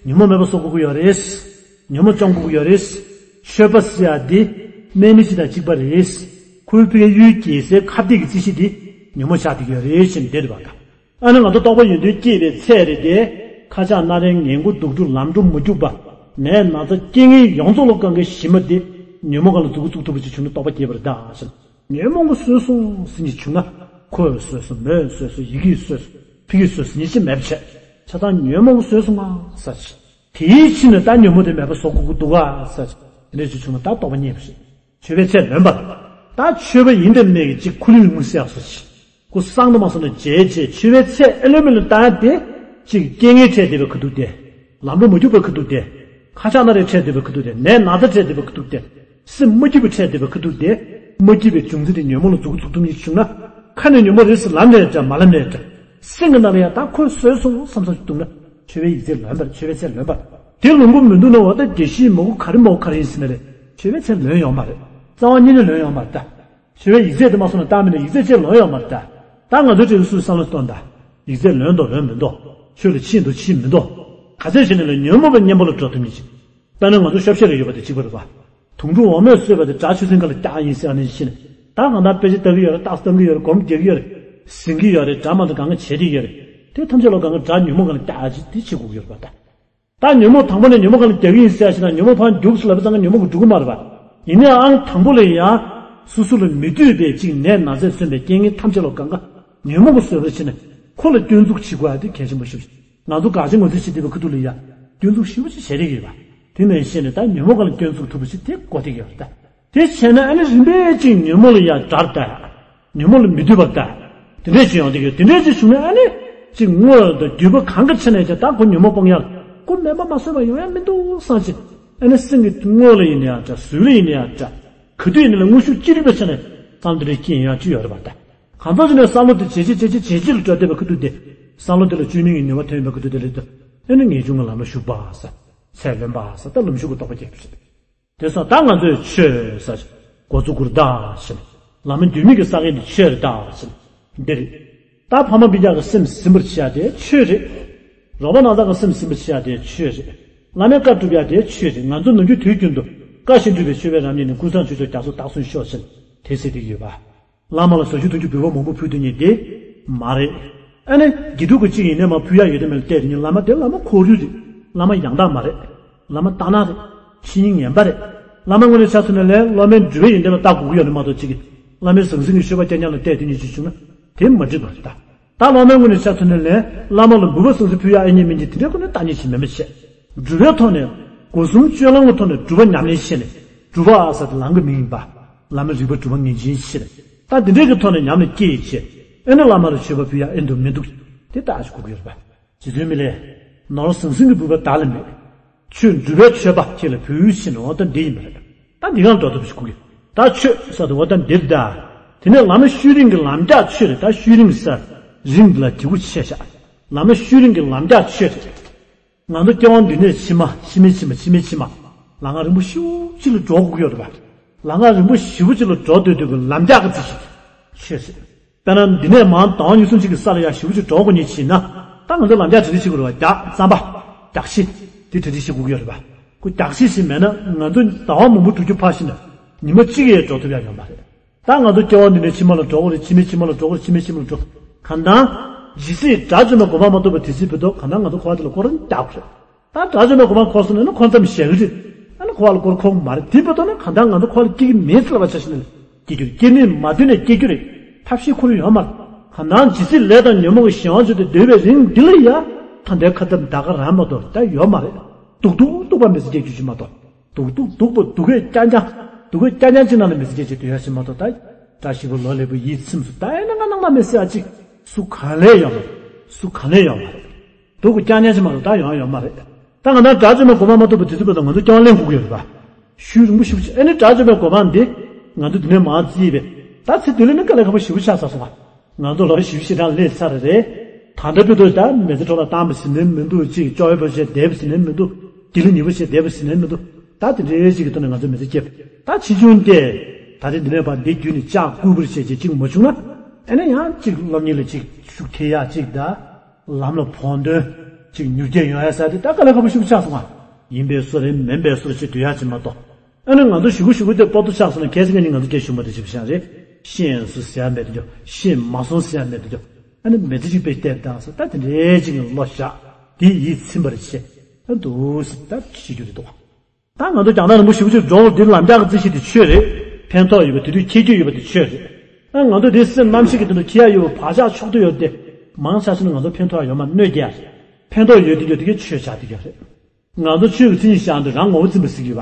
ཉོན་མོངས་མེད་པ་བཟོ་དགོས་ཀྱི་ཡོད་རེད། ཉོན་མོངས་བཅོམ་དགོས་ཀྱི་ཡོད་རེད། ཆོས་པ་ཟེར་ཡག་འདི་དམག་མི་གཅིག་དང་གཅིག་པ་རེད། ཁོའི་ཕ་གིའི་གཡུལ་འགྱེད་སའི་ཁ་གཏད་ཀྱི་རྩིས་གཞི་འདི་ཉོན་མོངས་ཆགས་བསྡད་ཀྱི་ཡོད་རེད་ཅེས་འདིར་བ་དང་། ཨ་ནི་ང་ཚོ་རྟོགས་པ་ཡོན་ཏན་སྐྱེས་པའི་ཚད་རེད་དེ། ཁ་ཆག་སྣ་རལ་ངན་དགུ་དུག་སྦྲུལ་ལམ་འགྲོ་མ་རྒྱུག་པ། ནད་ན་ཚ་རྐྱེན་ངན་ཡོངས་རྫོགས་ལ་བཀག་མཁན་གཞི་མ་དེ་ཉོན་མོངས་སྒང་ལ་མཛུབ་གུ་བཙུགས་ཐུབ་པ་ཅིག་བྱུང་ན་རྟོགས་པ་སྐྱེས་པ་རེད་ད་ཟེར། ཉོན་མོངས་པ་གསོས་སོང་ཟེར་མཁན་བྱུང་ན། ཁོས་གསོས་སོང་། མོས་གསོས་སོང་། ཡི་གེས་གསོས་སོང་། ཕ་གིས་གསོས་སོང་ཟེར་མཁན་ཅིག་མེད་པ་བྱས། ཆ་ཚང་ཉོན་མོངས་པ་གསོས་སོང་ང་ཟེར། དེའི་ཕྱིར་ན་ད་ཉོན་མོངས་དེ་མེད་པ་བཟོ་དགོས་ཀྱི་འདུག་ག་ཟེར། དེ་འདྲ་ཅིག་བྱུང་ན་ད་རྟོགས་པ་རྙེད་པ་རེད། མཆོད་པའི་ཚད་ལོན་པ། ད་མཆོད་པ་ཡིན་དང་མིན་གྱི་ཅིག་ཁུ་ལུ་ཡི་མུན་སེལ་ཡག་བཟོ་ཅིག། ཁོ་གསང་དུ་མ་སོང་ན་བརྗེད་བྱས། མཆོད་པའི་ཚད་ཨེ་ལོན་མེ་ལོན་བཏང་ཡག་དེ། ཅིག་རྐྱེན་ངན་འཕྲད་བསྡད་པའི་ཁ་ཐུག་དེ། ལམ་འགྲོ་མ་རྒྱུག་པའི་ཁ་ཐུག་དེ། ཁ་ཆག་སྣ་རལ་འཕྲད་བསྡད་པའི་ཁ་ཐུག་དེ། ནད་ན་ཚ་འཕྲད་བསྡད་པའི་ཁ་ཐུག་དེ། སེམས་མ་སྐྱིད་པ་འཕྲད་བསྡད་པའི་ཁ་ཐུག་དེ། མ་སྐྱིད་པའི་བྱུང་ཚུལ་དེ་ཉོན་མོངས་ལ་མཛུབ་གུ་བཙུགས་ཐུབ་མཁན་བྱུང་ན། ཁ་ནས་ཉོན་མོངས་རེད་ཟེར་ལབ་ནའི་འདྲ། མ་ལབ་ནའི་འདྲ། སེམས་ཀྱི་ནང་ལ་ཡང་ད་ཁོས་གསོས་སོང་བསམ་བསམ་ཞིག་འདུག་ན། མཆོད་པའི་ཡིག་ཚད་ལོན་པར། མཆོད་པའི་ཚད་ལོན་པར། དེ་ལོན་གྱི་མི་འདུག་ན། འོ་ད་བདེ་སྐྱིད་མང་པོ་ག་རེ་མང་པོ་ག་རེ་ཡིན་ཟེར་ན་རེད། མཆོད་པའི་ཚད་ལོན་ཡོང་མ་རེད། རྩ་བ་ཉིད་ནས་ལོན་ཡོང་མ་རེད་ད། མཆོད་པའི་ཡིག་ཚད་དེ་མ་སོང་ན་བཏང་མིན་ན་ཡིག་ཚད་ཅིག་ལོན་ཡོང་མ་རེད་ད། ད་ང་ཚོའི་གྲས་སུ་བསམ་བློ་གཏོང་ད། ཡིག་ཚད་ལོན་འདུག་ལོན་མི་འདུག་ཆོས་ལ་ཕྱིན་འདུག་ཕྱིན་མི་འདུག་ག་ཚོད་བྱས་ནས་ལ་ཉོན་མོངས་པའི་གཉེན་པོ་ལ་འགྲོ་ཐུབ་མཁན་ཞིག་དཔེར་ན་ང་ཚོ་ཤོབ་ཤེས་རེ་ཡོད་པ་དེ་གཅིག་པ་རེད་པ། དུང་སྒྲོ་འོ་མས་གསོས་པ་དེ་དགྲ་ཆོས་སེམས་ཁ་ལ་བཀྱག་ཡིན་ཟེར་ནས་ཕྱིན། ད་གང་ལྟར་དཔེ་ཆ་ལྟ་གི་ཡོད་རེད། རྟགས་བཏང་གི་ཡོད་རེད། སྒོམ་རྒྱག་གི་ཡོད་རེད། ཟིན་གི་ཡོད་རེད། དགྲ་མ་གཏོགས་གང་ག་བྱེད་ཀྱི་ཡོད་རེད། དེ་ཐམས་ཅད་ལ་གང་ག་དགྲ་ཉོན་མོངས་སྒང་ལ་བཀྱག་ཅིག་དེ་བྱེད་དགོས་ཀྱི་ཡོད་རེད་པ་ད། ད་ཉོན་མོངས་དང་པོ་ནས་ཉོན་མོངས་སྒང་ལ་རྒྱག་གི་ཡིན་ཟེར་ཞིག་ན་ཉོན་མོངས་ཕར་རྒྱུགས་ཟེར་ལབ་པ་ཙང་ཀ་ཉོན་མོངས་ཀྱི་འགྲོ་གི་མ་རེད་པ། ཡིན་ནའང་དང་པོ་ལ་ཡང་སོ་སོ་ལ་མི་འདོད་པའི་ཅིག་ནད་ན་ཚས་མཚོན་པའི་རྐྱེན་ངན་ཐམས་ཅད་ལ་གང་ག་ཉོན་མོངས་ཀྱིས་གསོས་པ་བྱས་ནས་ཁོ་ལ་སྐྱོན་འཛུགས་བྱེད་དགོས་ཡ་དེ་གལ་ཆེན་པོ་ཞིག་ང་ཚོ་དགག་བྱ་ངོས་འཛིན་བྱེད་བསྡད་པའི་ཁ་ཐུག་ལ་ཡ་སྐྱོན་འཛུགས་ཞེ་པོ་ཅིག་བྱེད་བསྡད་ཀྱི་ཡོད་པ། དེ་ནས་བཤད་ནས་ད་ཉོན་མོངས་སྒང་ལ་སྐྱོན་འཛུགས་ཐུབ་པ་ཞིག་དེ་གོ་བསྡད་ཀྱི་ཡོད་རེད་ད། དེ་བྱས་ན་ཨ་ནི་རིམ་པས་ཅིག་ཉོན་མོངས་ལ་ཡ་དགྲར་ལྟ། ཉོན་མོངས་ལ་མི་འདོད་པར་ལྟ། དེ་འདྲས་ཅིག་ཡོང་བསྡད་ཀྱི་ཡོད། དེ་འདྲས་ཅིག་བྱུང་ན་ཨ་ནི་ཅིག་བསྔོ་བ་དང་འདུན་པ་གང་གི་ཆ་ནས་ཀྱང་ད་ཁོ་ཉོན་མོངས་སྤང་ཡག་ཁོ་མེད་པ་མ་བཟོད་པ་ཡོང་ཡ་མི་འདུག་བསམ་ཅིག་ཨ་ནི་སེམས་ཀྱི་དངོས་ལ་ཡིན་ན་ཡང་འདྲ། ཟུར་ལ་ཡིན་ན་ཡང་འདྲ། ག་དུས་ཡིན་ན་ལ་དངོས་ཤུགས་ཅི་རིགས་པའི་ཆ་ནས་བསམ་བློ་དེ་འདྲས་སྐྱེ་ཡོང་ཡ་ཅིག་ཡོད་རེད་པ་ད། གང་ལྟར་ཅིག་ནས་བསམ་བློ་དེ་ཇེ་ཆེ་ཇེ་ཆེ་ཇེ་ཆེ་ལ་འགྲོ་བསྡད་པའི་ཁ་ཐུག་དེ། བསམ་བློ་དེ་ལ་བཅོས་མིན་གྱི་ནུས་པ་ཐོན་ཡོང་བའི་ཁ་ཐུག་དེ་རེད་དོ། ཨེ་ནི་ངེས་འབྱུང་གི་ལམ་ལ་ཞུགས་པ་ཟེར། ཚད་ལོན་པ་ཟེར། ད་ལམ་ཞུགས་ཀྱི་རྟོགས་པ་སྐྱེ་དགོས་རེད། དེ་སོང་ད་ང་ཚོས་ཆོས་ཟེར། འགོ་བཙུགས་དགོས་རེད་ད་ཟེར། ལམ་འདུལ་མི་གི་ས་ཁན་དེ་ཆོས་རེད་ད་ཟེར། འདི་རེད། ད་ཕ་མ་སྤུན་ཀྱག་གི་སེམས་ཟིན་པར་བྱེད་ཡ་དེ་ཆོས་རེད། རོགས་པ་ནང་ཚང་གི་སེམས་ཟིན་པར་བྱེད་ཡ་དེ་ཆོས་རེད། བླ་མའི་བཀའ་སྒྲུབ་ཡ་དེ་ཆོས་རེད། ང་ཚོ་ནམ་རྒྱུན་དུས་རྒྱུན་དུ་བཀའ་བཞིན་སྒྲུབ་པའི་མཆོད་པའི་རབ་མཉེས་ནི། ཀུན་བཟང་མཆོད་མཆོག་རྒྱ་མཚོ་དག་གསུམ་ཤོག་ཟེར། དེ་ཟེར་དེ་ཡོད་པ། བླ་མ་ལ་ཟ་ཆུ་འཐུང་ཆུ་འབུལ་བ་མང་པོ་ཕུལ་དེ་ཉིད་དེ་མ་རེད། ཨ་ནི་དགེ་ཕྲུག་གི་གཅིག་ཡིན་ནའི་མ་ཕུལ་ཡ་ཡོད་དེ་མེད་ལ་བལྟས་དེ་ཉིད་བླ་མ་དེ་བླ་མ་ཁོར་ཡུག་རེད། བླ་མ་ཡང་དག་མ་རེད། བླ་མ་ལྟ་ན་རེད། ཕྱི་ཉིན་ངན་པ་རེད། བླ་མ་དངོས་གནས་ཆ་མཚོན་ན་ལས་སློབ་མའི་འགྲུལ་པ་ཡིན་དེ་ལ་ལྟ་དགོས་ཀྱི་ཡོད་རེད་མ་གཏོགས་གཅིག་གིས་བླ་མའི་ཟང་ཟིང་གི་མཆོད་པ་རྐྱང་རྐྱང་ལ་བལྟས་དེ་ཉིད་ཅིག་བྱུང་ན་དེ་མ་འགྲིག་པ་རེད་ད། ད་སློབ་མའི་ངོས་ནས་ཆ་མཚོན་ན་ལས་བླ་མ་ལ་འབུལ་བ་ཟང་ཟིང་ཕུལ་ཡ་ཨེ་ཉན་མིན་གྱི་དེ་འདྲའི་ཁོ་ནས་ལྟ་ཉན་ཞིག་མེད་མ་བྱས། སྒྲུབ་པའི་ཐོག་ནས་སྒོ་གསུམ་སྤྱོད་ལམ་གྱི་ཐོག་ནས་སྒྲུབ་པ་ཉམས་ལེན་བྱས་ནས་སྒྲུབ་པ་ཟེར་དེ་ལམ་གྱི་མིང་ཡིན་པ། བླ་མའི་རིག་པ་སྒྲུབ་པ་ངེས་ཅན་ཕྱིར། ད་འདི་འདྲའི་གི་ཐོག་ནས་ཉམས་ལ་སྐྱེས་བྱས། ཨེ་ནི་བླ་མ་ལ་མཆོད་པ་ཕུལ་ཡ་ཨེ་འདུག་མི་འདུག་དེ་ལྟ་ཞིག་དགོས་ཀྱི་ཡོད་རེད་པ། རྗེ་བཙུན་མི་ལས། ནོར་ཟང་ཟིང་གི་འབུལ་བ་བདག་ལ་མེད། ཁྱོད་སྒྲུབ་པའི་མཆོད་པ་ཁྱེད་ལ་ཕུལ་ཕྱིན་འོ་ད་འདི་ཡིན་པ་རེད། ད་འདི་གང་འགྲོ་ཐུབ་ཞིག་དགོས་ཀྱི། ད་མཆོད་ཟེར་དུས་འོ་ད་འདིར་ད། དེ་ནས་བླ་མ་ཤུལ་རིང་གི་ལམ་རྒྱགས་མཆོད་རེད། ད་ཤུལ་རིང་ཟེར། རིང་འདི་ལ་དེ་གུ་ཆེ་བཞག་བླ་མ་ཤུལ་རིང་གི་ལམ་རྒྱགས་མཆོད་རེད། ང་ཚོ་སྐྱེ་བ་འདི་ནས་ཕྱི་མ་ཕྱི་མའི་ཕྱི་མ་ཕྱི་མའི་ཕྱི་མ། ལམ་ཁ་རིང་པོ་ཞེ་པོ་ཅིག་ལ་འགྲོ་དགོས་ཀྱི་ཡོད་རེད་པ། ལམ་ཁ་རིང་པོ་ཞེ་པོ་ཅིག་ལ་འགྲོ་སྡོད་དུས་ཀྱི་ལམ་རྒྱགས་ཀྱི་རྩི་ཤིང་། ཆོས་ཟེར། དཔེར་ན་འདི་ནས་མར་ཟླ་བ་གཉིས་གསུམ་ཅིག་གི་ས་ལ་ཡ་ཞེ་པོ་ཅིག་འགྲོ་དགོས་ཉེན་ཕྱིན་ན། ད་ང་ཚོ་ལམ་རྒྱགས་གྲ་སྒྲིག་བྱེད་དགོས་རེད་པ། རྒྱགས་རྩམ་པ། རྒྱགས་ཤིང་། དེ་གྲ་སྒྲིག་བྱེད་དགོས་ཀྱི་ཡོད་རེད་པ། ཁོ་རྒྱགས་ཤིང་ཞིག་མེད་ན་ང་ཚོ་ཟླ་བ་མང་པོ་དྲུག་ཅུ་ཕར་ཕྱིན་ན། ཉི་མ་གཅིག་ཡས་འགྲོ་ཐུབ་ཡ་ཡོད་མ་རེད། ད་ང་ཚོ་སྐྱེ་བ་འདི་ནས་ཕྱི་མ་ལ་འགྲོ་དགོས་རེད། ཕྱི་མའི་ཕྱི་མ་ལ་འགྲོ་དགོས་རེད། ཕྱི་མའི་ཕྱི་མ་ལ་འགྲོ། གང་ལྟར། ཇི་སྲིད་དགྲ་བཅོམ་པའི་གོ་འཕང་མ་ཐོབ་པ་དེ་སྲིད་བར་དུ་གང་ལྟར་ང་ཚོ་འཁོར་བ་འདི་ལ་སྐོར་ར་རྒྱག་དགོས་རེད། ད་དགྲ་བཅོམ་པའི་གོ་འཕང་འཁོར་སོང་ན་ནི་འཁོར་མཚམས་བཞག་གི་རེད། ཨ་ནི་འཁོར་བ་ལ་སྐོར་འཁོར་གི་མ་རེད། དེ་བར་དུ་ནི་གང་ལྟར་ང་ཚོ་འཁོར་བ་ལ་སྐྱེ་གི་མེད་ཟེར་བ་ཆ་བཞག་ན་སྐྱེ་རྒྱུ་རེད། སྐྱེ་ནས་མ་ཐོན་ནས་སྐྱེ་རྒྱུ་རེད། ཐབས་ཤེས་ཁོ་རང་ཡོད་མ་རེད། གང་ལྟར་ཇི་སྲིད་ལས་དང་ཉོན་མོངས་ཀྱི་གཞན་དབང་བྱས་ཏེ་སྡོད་པའི་རིང་འདི་ལ་ཡ། ད་ལྟའི་ཁ་འཐབ་ད་ག་རང་མ་གཏོགས་ད་ཡོད་མ་རེད། སྡུག་སྡུག་སྡུག་པ་མི་ཚེ་སྐྱེལ་རྒྱུ་ཞིག་མ་གཏོགས། སྡུག་སྡུག་སྡུག་པ་སྡུག་སྐད་རྐྱང་རྐྱང་། སྡུག་སྐད་རྐྱང་རྐྱང་ཅིག་ནང་ལ་མི་ཚེ་སྐྱེལ་བྱེད་སྡོད་ཡ་ཞིག་མ་གཏོགས་ད། བཀྲ་ཤིས་པ་ལོ་ལེགས་པ་ཡིད་ཚིམ་སོང་ད་ཨེ་ན་ང་ནང་ན་མི་ཟེར་ཨ་ཅིག་སུ་གང་ལས་ཡོད་མ་རེད། སུ་གང་ལས་ཡོད་མ་རེད། སྡུག་གི་རྐྱང་རྐྱང་ཅིག་མ་གཏོགས་ད་ཡོང་ཡ་ཡོད་མ་རེད། ད་ང་ཚོ་དགྲ་བཅོམ་པའི་གོ་འཕང་མ་ཐོབ་པ་དེ་ཚོ་བར་དུ་ང་ཚོ་སྐྱོ་བ་གླེང་དགོས་ཀྱི་ཡོད་རེད་པ། ཤུལ་རིང་པོ་ཞེ་པོ་ཅིག་ཨེ་ནི་དགྲ་བཅོམ་པའི་གོ་འཕང་འདི། ང་ཚོ་འདི་ནས་མར་བརྩིས་པས། ད་ཚེ་འདི་ལ་ནི་དཀའ་ལས་ཁག་པོ་ཞེ་པོ་ཆགས་ཚར་སོང་ང་། ང་ཚོ་ལོ་བཞི་བཅུ་ཞེ་གྲངས་སླེབས་ཚར་རེད། ད་ལྟ་བར་དུ་ད་མི་ཚེ་འཕྲོ་བརླག་བཏང་བ་ཟེར་ནའི་མི་འདུག་ཅིག་སྐྱོ་བའི་བར་ཆད་བསྡད་པ་ཟེར་ནའི་མི་འདུག་སྡིག་ལས་ཉེས་པ་བྱས་བསྡད་པ་ཟེར་ནའི་མི་འདུག་ད་དེ་འདྲའི་ཅིག་གི་ཐོག་ནས་ང་ཚོ་མི་ཚེ་སྐྱེལ། ད་ཕྱིས་འབྱུང་དེ། ད་རེས་འདི་ནས་ཕར་འདི་བརྒྱུད་ནས་ལྕགས་སྐུད་པར་བྱས་རྗེས་གཅིག་མ་བྱུང་ན། ཨེ་ན་ཡང་གཅིག་སློབ་གཉེར་ལ་གཅིག་ཤུགས་ཐེབས་ཡག་གཅིག་དང་། ལམ་ལ་བོགས་འདོན། གཅིག་མྱུར་སྐྱེལ་ཡོང་ཡ་ས་དེ་ད་དཀའ་ལས་ཁག་པོ་ཞེ་པོ་ཆགས་སོང་ང་། ཡིན་པའི་བཟོ་རེད་མིན་པའི་བཟོ་རེད་བྱེད་སྡོད་ཡ་ཅིག་མ་གཏོགས། ཨ་ནི་ང་ཚོ་ཞུ་གུ་ཞུ་གུ་དེ་སྤོ་ཏོ་ཆགས་སོང་ན་གལ་སྲིད་ང་ནི་ང་ཚོ་སྐད་ཞུ་མ་དེ་ཞིབ་ཤང་རེད། ཤེས་ཡོན་སུ་ཟེར་ཡ་མེད་དུ་འགྱོ། ཤེས་མ་སོང་ཟེར་ཡ་མེད་དུ་འགྱོ། ཨ་ནི་མི་ཚེ་གཅིག་པའི་ལྟས་དང་ས་ད་དེ་འདྲའི་གཅིག་ནས་བློ་བཞག་དེ་ཡིད་ཚིམ་པར་བྱེད། ཨ་འདུག་སེ་ད་ཤི་རྒྱུ་རེད་འདུག་ད་ང་ཚོ་རྒྱང་ཐག་རིང་པོ་ཞེ་པོ་ཅིག་འགྲོ་བར་འདིར་ལམ་རྒྱགས་རྩི་ཤེས་དེ་ཆོས་རེད། ཕན་ཐོགས་ཡོད་པ་དེ་དུས་ཁྱེད་རྒྱུ་ཡོད་པ་དེ་ཆོས་རེད། ཨ་ང་ཚོ་འདིར་སེམས་རྣམ་ཤེས་ཀྱི་དོན་དུ་ཁྱེད་ཡ་ཡོད་པ་བག་ཆགས་ཕྱོགས་བསྡུ་ཡོད་དེ། མང་ཆ་ཤས་ནི་ང་ཚོ་ཕན་ཐོགས་ཡོད་མ་གནོད་རྒྱག་རེད། ཕན་ཐོགས་ཡོད་དེ་ཡོད་དེ་གི་ཆོས་ཆགས་དེ་ག་རེད། ང་ཚོ་ཆོས་ཀྱི་མཚན་ཉིད་བཞག་འདི་རང་ངོ་བོ་འཛིན་པ་ཟེར་གྱི་ཡོད་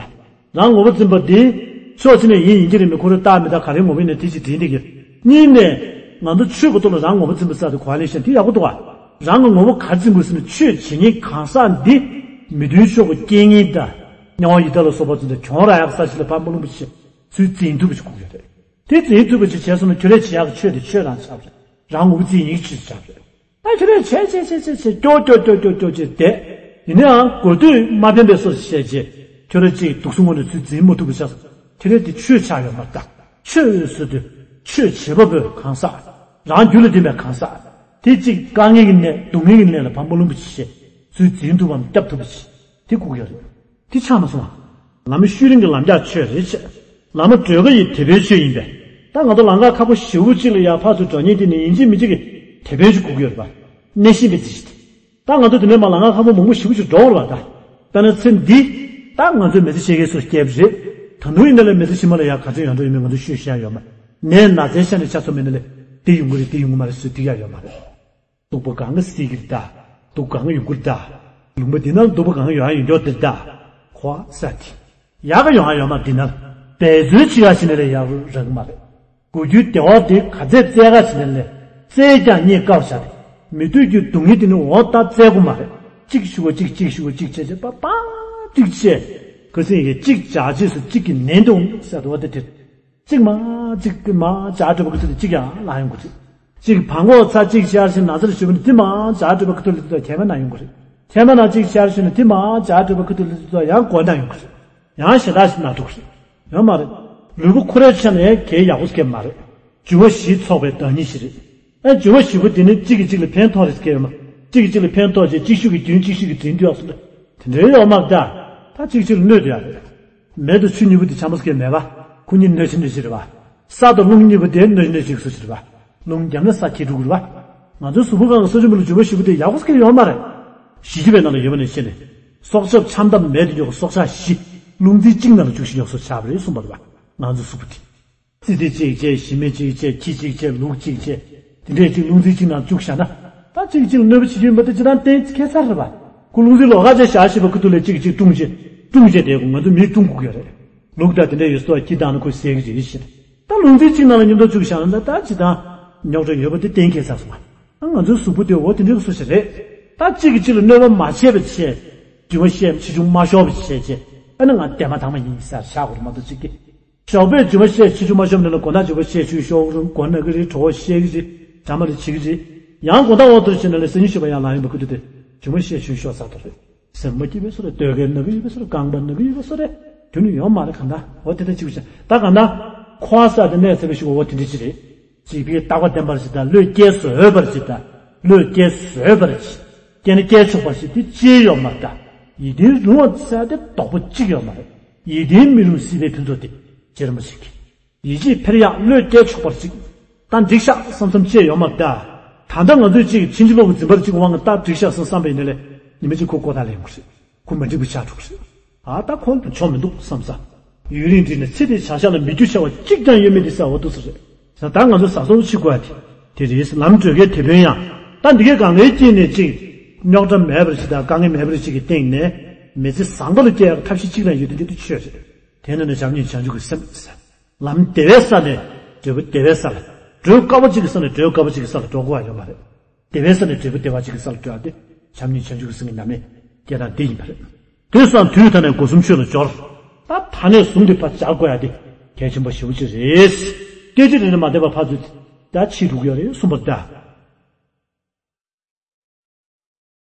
པ། རང་ངོ་བོ་འཛིན་པ་འདི། ཕྱོགས་གཅིག་ནས་ཡིན་ཡིན་གྱི་རེད་མི་ཁོ་རང་རྟག་མི་རྟག་ག་རེ་ངོ་བོ་ཡིན་ན་དེ་ཅིག་དྲན་བསྡད་ཀྱི། གཉིས་ནས། ང་ཚོ་ཆོས་ཀྱི་ཐོག་ལ་རང་ངོ་བོ་འཛིན་པ་ཟེར་དེ་གོ་བ་ལེན་ཤེས་དེ་ཡག་པོ་འདུག་ག་རང་གི་ངོ་བོ་ག་རེ་འཛིན་དགོས་ཟེར་ན་ཆོས་བྱེད་ཉེན་གང་ཟག་འདི། མི་མཐུན་ཕྱོགས་ཀྱི་རྐྱེན་ངན་དང་། དམྱལ་བ་ཡི་དྭགས་ལ་སོགས་པ་ཚོ་འདི་གྱོང་རག་ཡག་ས་ཞིག་ལ་ཕར་མ་ལུས་པ་ཞིག་ཚུར་འཛིན་ཐུབ་པ་ཞིག་དགོས་ཀྱི་རེད། དེ་འཛིན་ཐུབ་པ་ཞིག་བྱས་སོང་ན་ཁྱོད་རས་བྱེད་ཡག་གི་ཆོས་དེ་ཆོས་རང་ཆགས་རེད། རང་ངོ་བོ་འཛིན་ཡིན་གྱི་ཆོས་ཆགས་རེད། ད་ཁྱོད་རས་བྱས་བྱས་བྱས་བྱས་བྱས་སྐྱོ་སྐྱོ་སྐྱོ་སྐྱོ་སྐྱོ་བྱས་བསྡད། ཡིན་ནའང་དགོས་འདོད་མ་ཕན་པའི་བཟོ་ཞིག་བྱས་རྗེས་ཁྱོད་རས་ཅིག་འདུག་སེ་ངོ་ནས་ཚུར་འཛིན་མ་ཐུབ་པ་ཆགས་སོང་། དེ་རས་དེ་ཆོས་ཆགས་ཡོད་མ་རེད་ད། ཆོས་འོས་བཟོ་དུས་ཆོས་བྱེད་པ་པོའི་གང་ཟག་རང་རྒྱུད་ལ་ལྡན་པའི་གང་ཟག་དེ་ཅིག་དཀའ་ངལ་གྱི་གནས་སྡུག་བསྔལ་གྱི་གནས་ལ་ཕར་མ་ལྷུང་བ་ཅིག་བྱས་ཚུར་འཛིན་ཐུབ་བམ་སྐྱོབ་ཐུབ་པ་ཅིག་དེ་དགོས་ཀྱི་ཡོད་རེད། དེ་ཆགས་མ་སོང་ང་། ལམ་ཤུལ་རིང་གི་ལམ་རྒྱགས་ཆོས་རེད་ཅེས། ལམ་བགྲོད་དཀའ་ཡི་དེད་དཔོན་ཆོས་ཡིན་པས། ད་ང་ཚོ་ལམ་ཁ་ཁག་པོ་ཞེ་པོ་ཅིག་ལ་ཡར་ཕར་ཚུར་འགྲོ་མཁན་དེ་ནི་ཡིན་གཅིག་མིན་གཅིག་གི་དེད་དཔོན་ཞིག་དགོས་ཀྱི་ཡོད་རེད་པ། གནས་གཤིས་པའི་རྩིས་གཞི་དེ། ད་ང་ཚོ་དེ་ནས་མར་ལམ་ཁ་ཁག་པོ་མང་པོ་ཞེ་པོ་ཅིག་འགྲོ་དགོས་རེད་པ་ད། དཔེར་ན་ཚེ་འདི། ད་ང་ཚོས་མི་ཚེ་ཤེས་མཁན་ཚོ་སྐྱེས་པ་རེད། ད་དུང་ཡིན་ན་ལས་མི་ཚེ་ཕྱི་མ་ལ་ཡར་ག་ཚོད་ཡོང་འགྲོ་ཡོད་མེད་ང་ཚོ་ཤེས་ཡ་ཡོད་མ་རེད། ནད་ན་ཚའི་ཤ་ནས་ཆ་ཚང་མེད་ན་ལས་འདི་ཡོང་གི་རེད་འདི་ཡོང་གི་མ་རེད་ཟེར་འགྲིག་ཡ་ཡོད་མ་རེད། སྡུག་པོ་གང་ག་སྲིད་ཀྱི་རེད་ད། སྡུག་གང་ག་ཡོང་གི་རེད་ད། ལུང་པ་འདི་ན་སྡུག་པོ་གང་ག་ཡོང་ཡ་ཡོང་འགྱོག་འདིར་ད། གོ་ས་དེ། ཡག་ག་ཡོང་ཡ་ཡོད་མ་འདི་ན། འབད་བརྩོན་བྱེད་ཡ་ཞིག་ནས་ལས་ཡག་རག་གི་མ་རེད། གོ་རྒྱུའི་བདེ་བ་དེ་ག་ཚད་བཙལ་ག་ཞིག་ནས་ལས་བཙལ་ཀྱང་རྙེད་དཀའ་བ་བྱ་སྟེ། མི་འདོད་རྒྱུའི་སྡུག་བསྔལ་དེ་ནི་འོ་ད་བཙལ་དགོས་མ་རེད། གཅིག་ཞུ་བ་གཅིག་གཅིག་ཞུ་བ་གཅིག་བྱས་བྱས་པ་པ་གཅིག་བྱས། ཁ་སང་གི་གཅིག་བྱ་རྗེས་སུ་གཅིག་གི་ནན་དུ་ཟེར་བ་དེ་དེ། གཅིག་མ་གཅིག་གི་མ་བྱ་སྤྲོད་པ་ཁ་ཐུག་དེ་གཅིག་ཡང་ལ་ཡོང་གི་རེད། གཅིག་བང་གོག་ཚ་གཅིག་ཤར་ཞིང་ན་ཚར་ཞུ་བ་ནི་དེ་མ་བྱ་སྤྲོད་པ་ཁ་ཐུག་ལ་དེ་དག་ཁྱད་མེད་ན་ཡོང་གི་རེད། ཁྱད་མེད་ན་གཅིག་ཤར་ཞུ་ནི་དེ་མ་བྱ་སྤྲོད་པ་ཁ་ཐུག་ལ་དེ་དག་ཡང་དགོས་ན་ཡོང་གི་རེད། ཡང་ཞེ་དྲག་ཞིག་ན་འདུག་གི་རེད། ཡོད་མ་རེད། ལུས་པོ་ཁོ་རའི་ཆ་ནས་གལ་ཡག་པོ་སྐྱེ་མ་རེད། འབྱུང་བ་བཞི་ཚོགས་པའི་བདག་ཉིད་ཞིག་རེད། ཨ་འབྱུང་བ་བཞི་པོ་དེ་ནི་གཅིག་གིས་གཅིག་ལ་ཕན་ཐོགས་རེ་སྐྱེ་ཡོད་མ། གཅིག་གིས་གཅིག་ལ་ཕན་ཐོགས་རྗེས་གཅིག་ཤུགས་ཀྱིས་རྒྱུན་གཅིག་ཤུགས་ཀྱིས་འཛིན་འདོད་ཡོད་སོང་། དེ་འདྲའི་ཡོད་མ་རེད་ད། ད་གཅིག་གཅིག་ལ་གནོད་དེ་ཡ་རེད། མེ་དང་ཆུ་གཉིས་པོ་དེ་ཆ་མོ་སྐྱེ་མེད་པ། ཁོ་གཉིས་གནོད་ཆེ་གནོད་ཆེ་རེད་པ། ས་དང་རླུང་གཉིས་པོ་དེ་གནོད་གནོད་ཆེ་གི་སུ་ཞིག་རེད་པ། རླུང་བརྒྱབ་ན་ས་འཁྱིལ་འགྲོ་གི་རེད་པ། ང་ཚོའི་གཟུགས་པོ་སྒང་གི་སྲོག་ཆགས་མི་ལ་འབྱུང་བ་བཞི་པོ་དེ་ཡག་པོ་སྐྱེ་ཡོད་མ་རེད། གཞི་རྒྱུ་བའི་ནང་ལ་ཡོད་པ་ནས་བཤད་ནས། སྲོག་ཆགས་ཆམ་ཐབས་མེད་དུ་ཡོད་སྲོག་ཆགས་བཞི། རླུང་རྩི་གཅིག་ནང་ལ་བཅུག་ཤིང་ཡོད་སྲོག་ཆགས་པ་རེད་གསུངས་པ་རེད་པ། ང་ཚོའི་གཟུགས་པོ་དེ། རྩི་ཏི་གཅིག་བྱས་ཞི་མི་གཅིག་བྱས་ཁྱི་གཅིག་བྱས་ལུག་གཅིག་བྱས། དེ་འདྲས་གཅིག་རླུང་རྩི་གཅིག་ནང་བཅུག་བཞག་ན། ད་གཅིག་གཅིག་ལ་གནོད་པ་བྱེད་རྒྱུ་ཡིན་པ་དེ་སྤྱིར་བཏང་གཏན་ཁེལ་ཚར་རེད་པ། ཁོ་རླུང་རྩི་ལོགས་ཀ་བྱས་བཞག་ཤེས་པ་ཁུ་ཐུག་ལས་གཅིག་གཅིག་བཀྲུངས་བྱས། བཀྲུངས་བྱས་དེ་ང་ཚོ་མིས་བཀྲུང་དགོས་ཀྱི་རེད། ལུག་དང་དེ་འདྲས་ཡོད་སྲོག་ཁྱི་དང་ནི་ཁོས་བཟས་ཀྱི་རེད་ཤེས། ད་རླུང་རྩི་གཅིག་ནང་ལ་མཉམ་དུ་བཅུག་བཞག་ན་ད་ད་སྤྱིར་བཏང་རྙོག་དྲ་ཡོད་པ་དེ་གཏན་ཁེལ་ཚར་སོང་བ། ད་ང་ཚོའི་གཟུགས་པོ་དེ་འོ་དེ་འདྲས་སུ་ཞིག་རེད། ད་གཅིག་གིས་གཅིག་ལ་གནོད་པ་མ་བྱས་པ་བྱས། འབྱུང་བ་བཤད་ཆེ་ཆུང་མ་ཤོར་བ་བྱས་བྱས། ཨ་ནི་ང་བདེན་པ་དྭངས་མ་ཡིན་ཟེར་བཞག་དགོས་རེད་མ་གཏོགས་གཅིག་གིས། ཞོགས་པའི་འབྱུང་བ་བཤད་ཆེ་ཆུང་མ་ཤོར་ནས་ལ་མགོ་ནག་འབྱུང་བ་བཤད་ཆུང་ཤོར་རུང་མགོ་ན་གི་རེད་གྲོད་ཁོག་བཤད་གི་རེད་དྲན་པ་ལ་བྱེད་གི་རེད། ཡང་མགོ་ཐག་འོག་ཏུ་ཕྱིན་ནས་ལ་སེམས་ཉིད་ཤེས་པ་ཡང་ལང་ཡིན་པ་ཁུ་ཐུག་དེ་འབྱུང་བ་བཤད་ཆུང་ཤོར་ཚར་དོ་རེད། སེམས་མ་སྐྱིད་པའི་བཟོ་རེད་ལྟོ་གོས་ན་གི་ཡོད་པའི་བཟོ་རེད་རྐང་པ་ན་གི་ཡོད་པའི་བཟོ་རེད། དེ་ནི་ཡོང་མ་རེད་གང་ལྟར་འོ་དེ་ལྟར་གཅིག་པུ་བྱས་ད་གང་ལྟར། འཁོར་བ་ས་དེ་གནས་ཚ་བའི་ཤུགས་འོ་དེ་འདྲ་ཅིག་རེད། བྱིས་པའི་རྟག་པ་བརྟན་པར་བྱེད་དང་བློས་སྐྱེལ་བཟོད་པར་བྱེད་དང་བློས་སྐྱེལ་བཟོད་པར་བྱེད། སྐྱེས་ན་སྐྱེལ་ཆོག་པར་བྱེད་དེ་ཅི་ཡོད་མ་རེད་ད། ཡིད་བརྟན་རུང་བ་ཚ་དེ་དོག་པོ་གཅིག་ཡོད་མ་རེད། ཡིད་བརྟན་མི་རུང་སྲིད་པའི་ཕུན་ཚོགས་དེ་ཅི་རིན་པོ་ཆེ་གི། ཡིད་ཆེས་འཕེར་ཡག་བློས་སྐྱེལ་ཆོག་པར་གཅིག་ད་འགྲིག་ཤག་བསམ་བསམ་ཅི་ཡོད་མ་རེད་ད། ད་ལྟ་ང་ཚོས་གཅིག་ཕྱིན་ཅི་ལོག་གི་འཛིན་པར་གཅིག་དབང་གིས་ད་འགྲིག་ཤག་བསམ་བསམ་པ་ཡིན་ན་ལས་ཉི་མ་གཅིག་ཁོ་ལྐོག་ཐག་ལེན་དགོས་རེད། ཁོ་མ་འགྲིག་པ་ཆགས་འགྲོ་གི་རེད། ཨ་ད་ཁོ་ཆོག་མི་འདུག་བསམ་ས། ཡུན་རིང་འགྲིག་ནས་ཚེ་འདིའི་བྱ་བཞག་ལ་མི་རྒྱུ་ཆེ་བ་གཅིག་ཀྱང་ཡོད་མེད་འདི་ཟེར་བ་འདུག་ཟེར་རེད། ད་ང་ཚོ་ཟ་སོང་ཕྱི་དགོས་ཡ་དེ། དེ་རེད། ལམ་བགྲོད་དཀའི་དེད་དཔོན་ཡང་། ད་འདི་གའི་གང་གའི་དཀྱིལ་ནས་གཅིག་རྙོག་དྲ་མེད་པར་ཅིག་དང་དཀའ་ངལ་མེད་པར་ཅིག་གི་སྟེང་ནས། མི་ཚེ་བཟང་པོ་ལ་སྐྱེལ་ཡག་ཐབས་ཤེས་གཅིག་ལ་ཡོད་དེ་འདི་དུ་ཆོས་རེད། དེ་ནི་ནི་བྱམས་སྙིང་བྱང་ཆུབ་ཀྱི་སེམས། ལམ་བདེ་བའི་ས་ནས་འབྲས་བུ་བདེ་བའི་ས་ལ། འགྲོ་དཀའ་བ་གཅིག་གི་ས་ནས་འགྲོ་དཀའ་བ་གཅིག་གི་ས་ལ་འགྲོ་དགོས་པ་ཡོད་མ་རེད། བདེ་བའི་ས་ནས་འབྲས་བུ་བདེ་བ་གཅིག་གི་ས་ལ་འགྲོ་ཡ་དེ་བྱམས་སྙིང་བྱང་ཆུབ་ཀྱི་སེམས་ཀྱི་ཉམས་ལེན་སྐྱེལ་སྟངས་འདི་ཡིན་པ་རེད། དེ་སང་དུས་ད་ནས་སྒོ་གསུམ་ཆོས་ལ་སྦྱོར། ད་ད་ནས་བཟུང་སྟེ་ཕར་སྦྱར་དགོས་ཡ་དེ་གལ་ཆེན་པོ་ཞེ་པོ་ཅིག་རེད། སྐད་ཅིག་རེ་རེ་མ་བསྡད་པར་ཕར་ཚུར་ད་ཕྱིན་འགྲོ་གི་ཡོད་རེད་གསུངས་པ་ལྟར།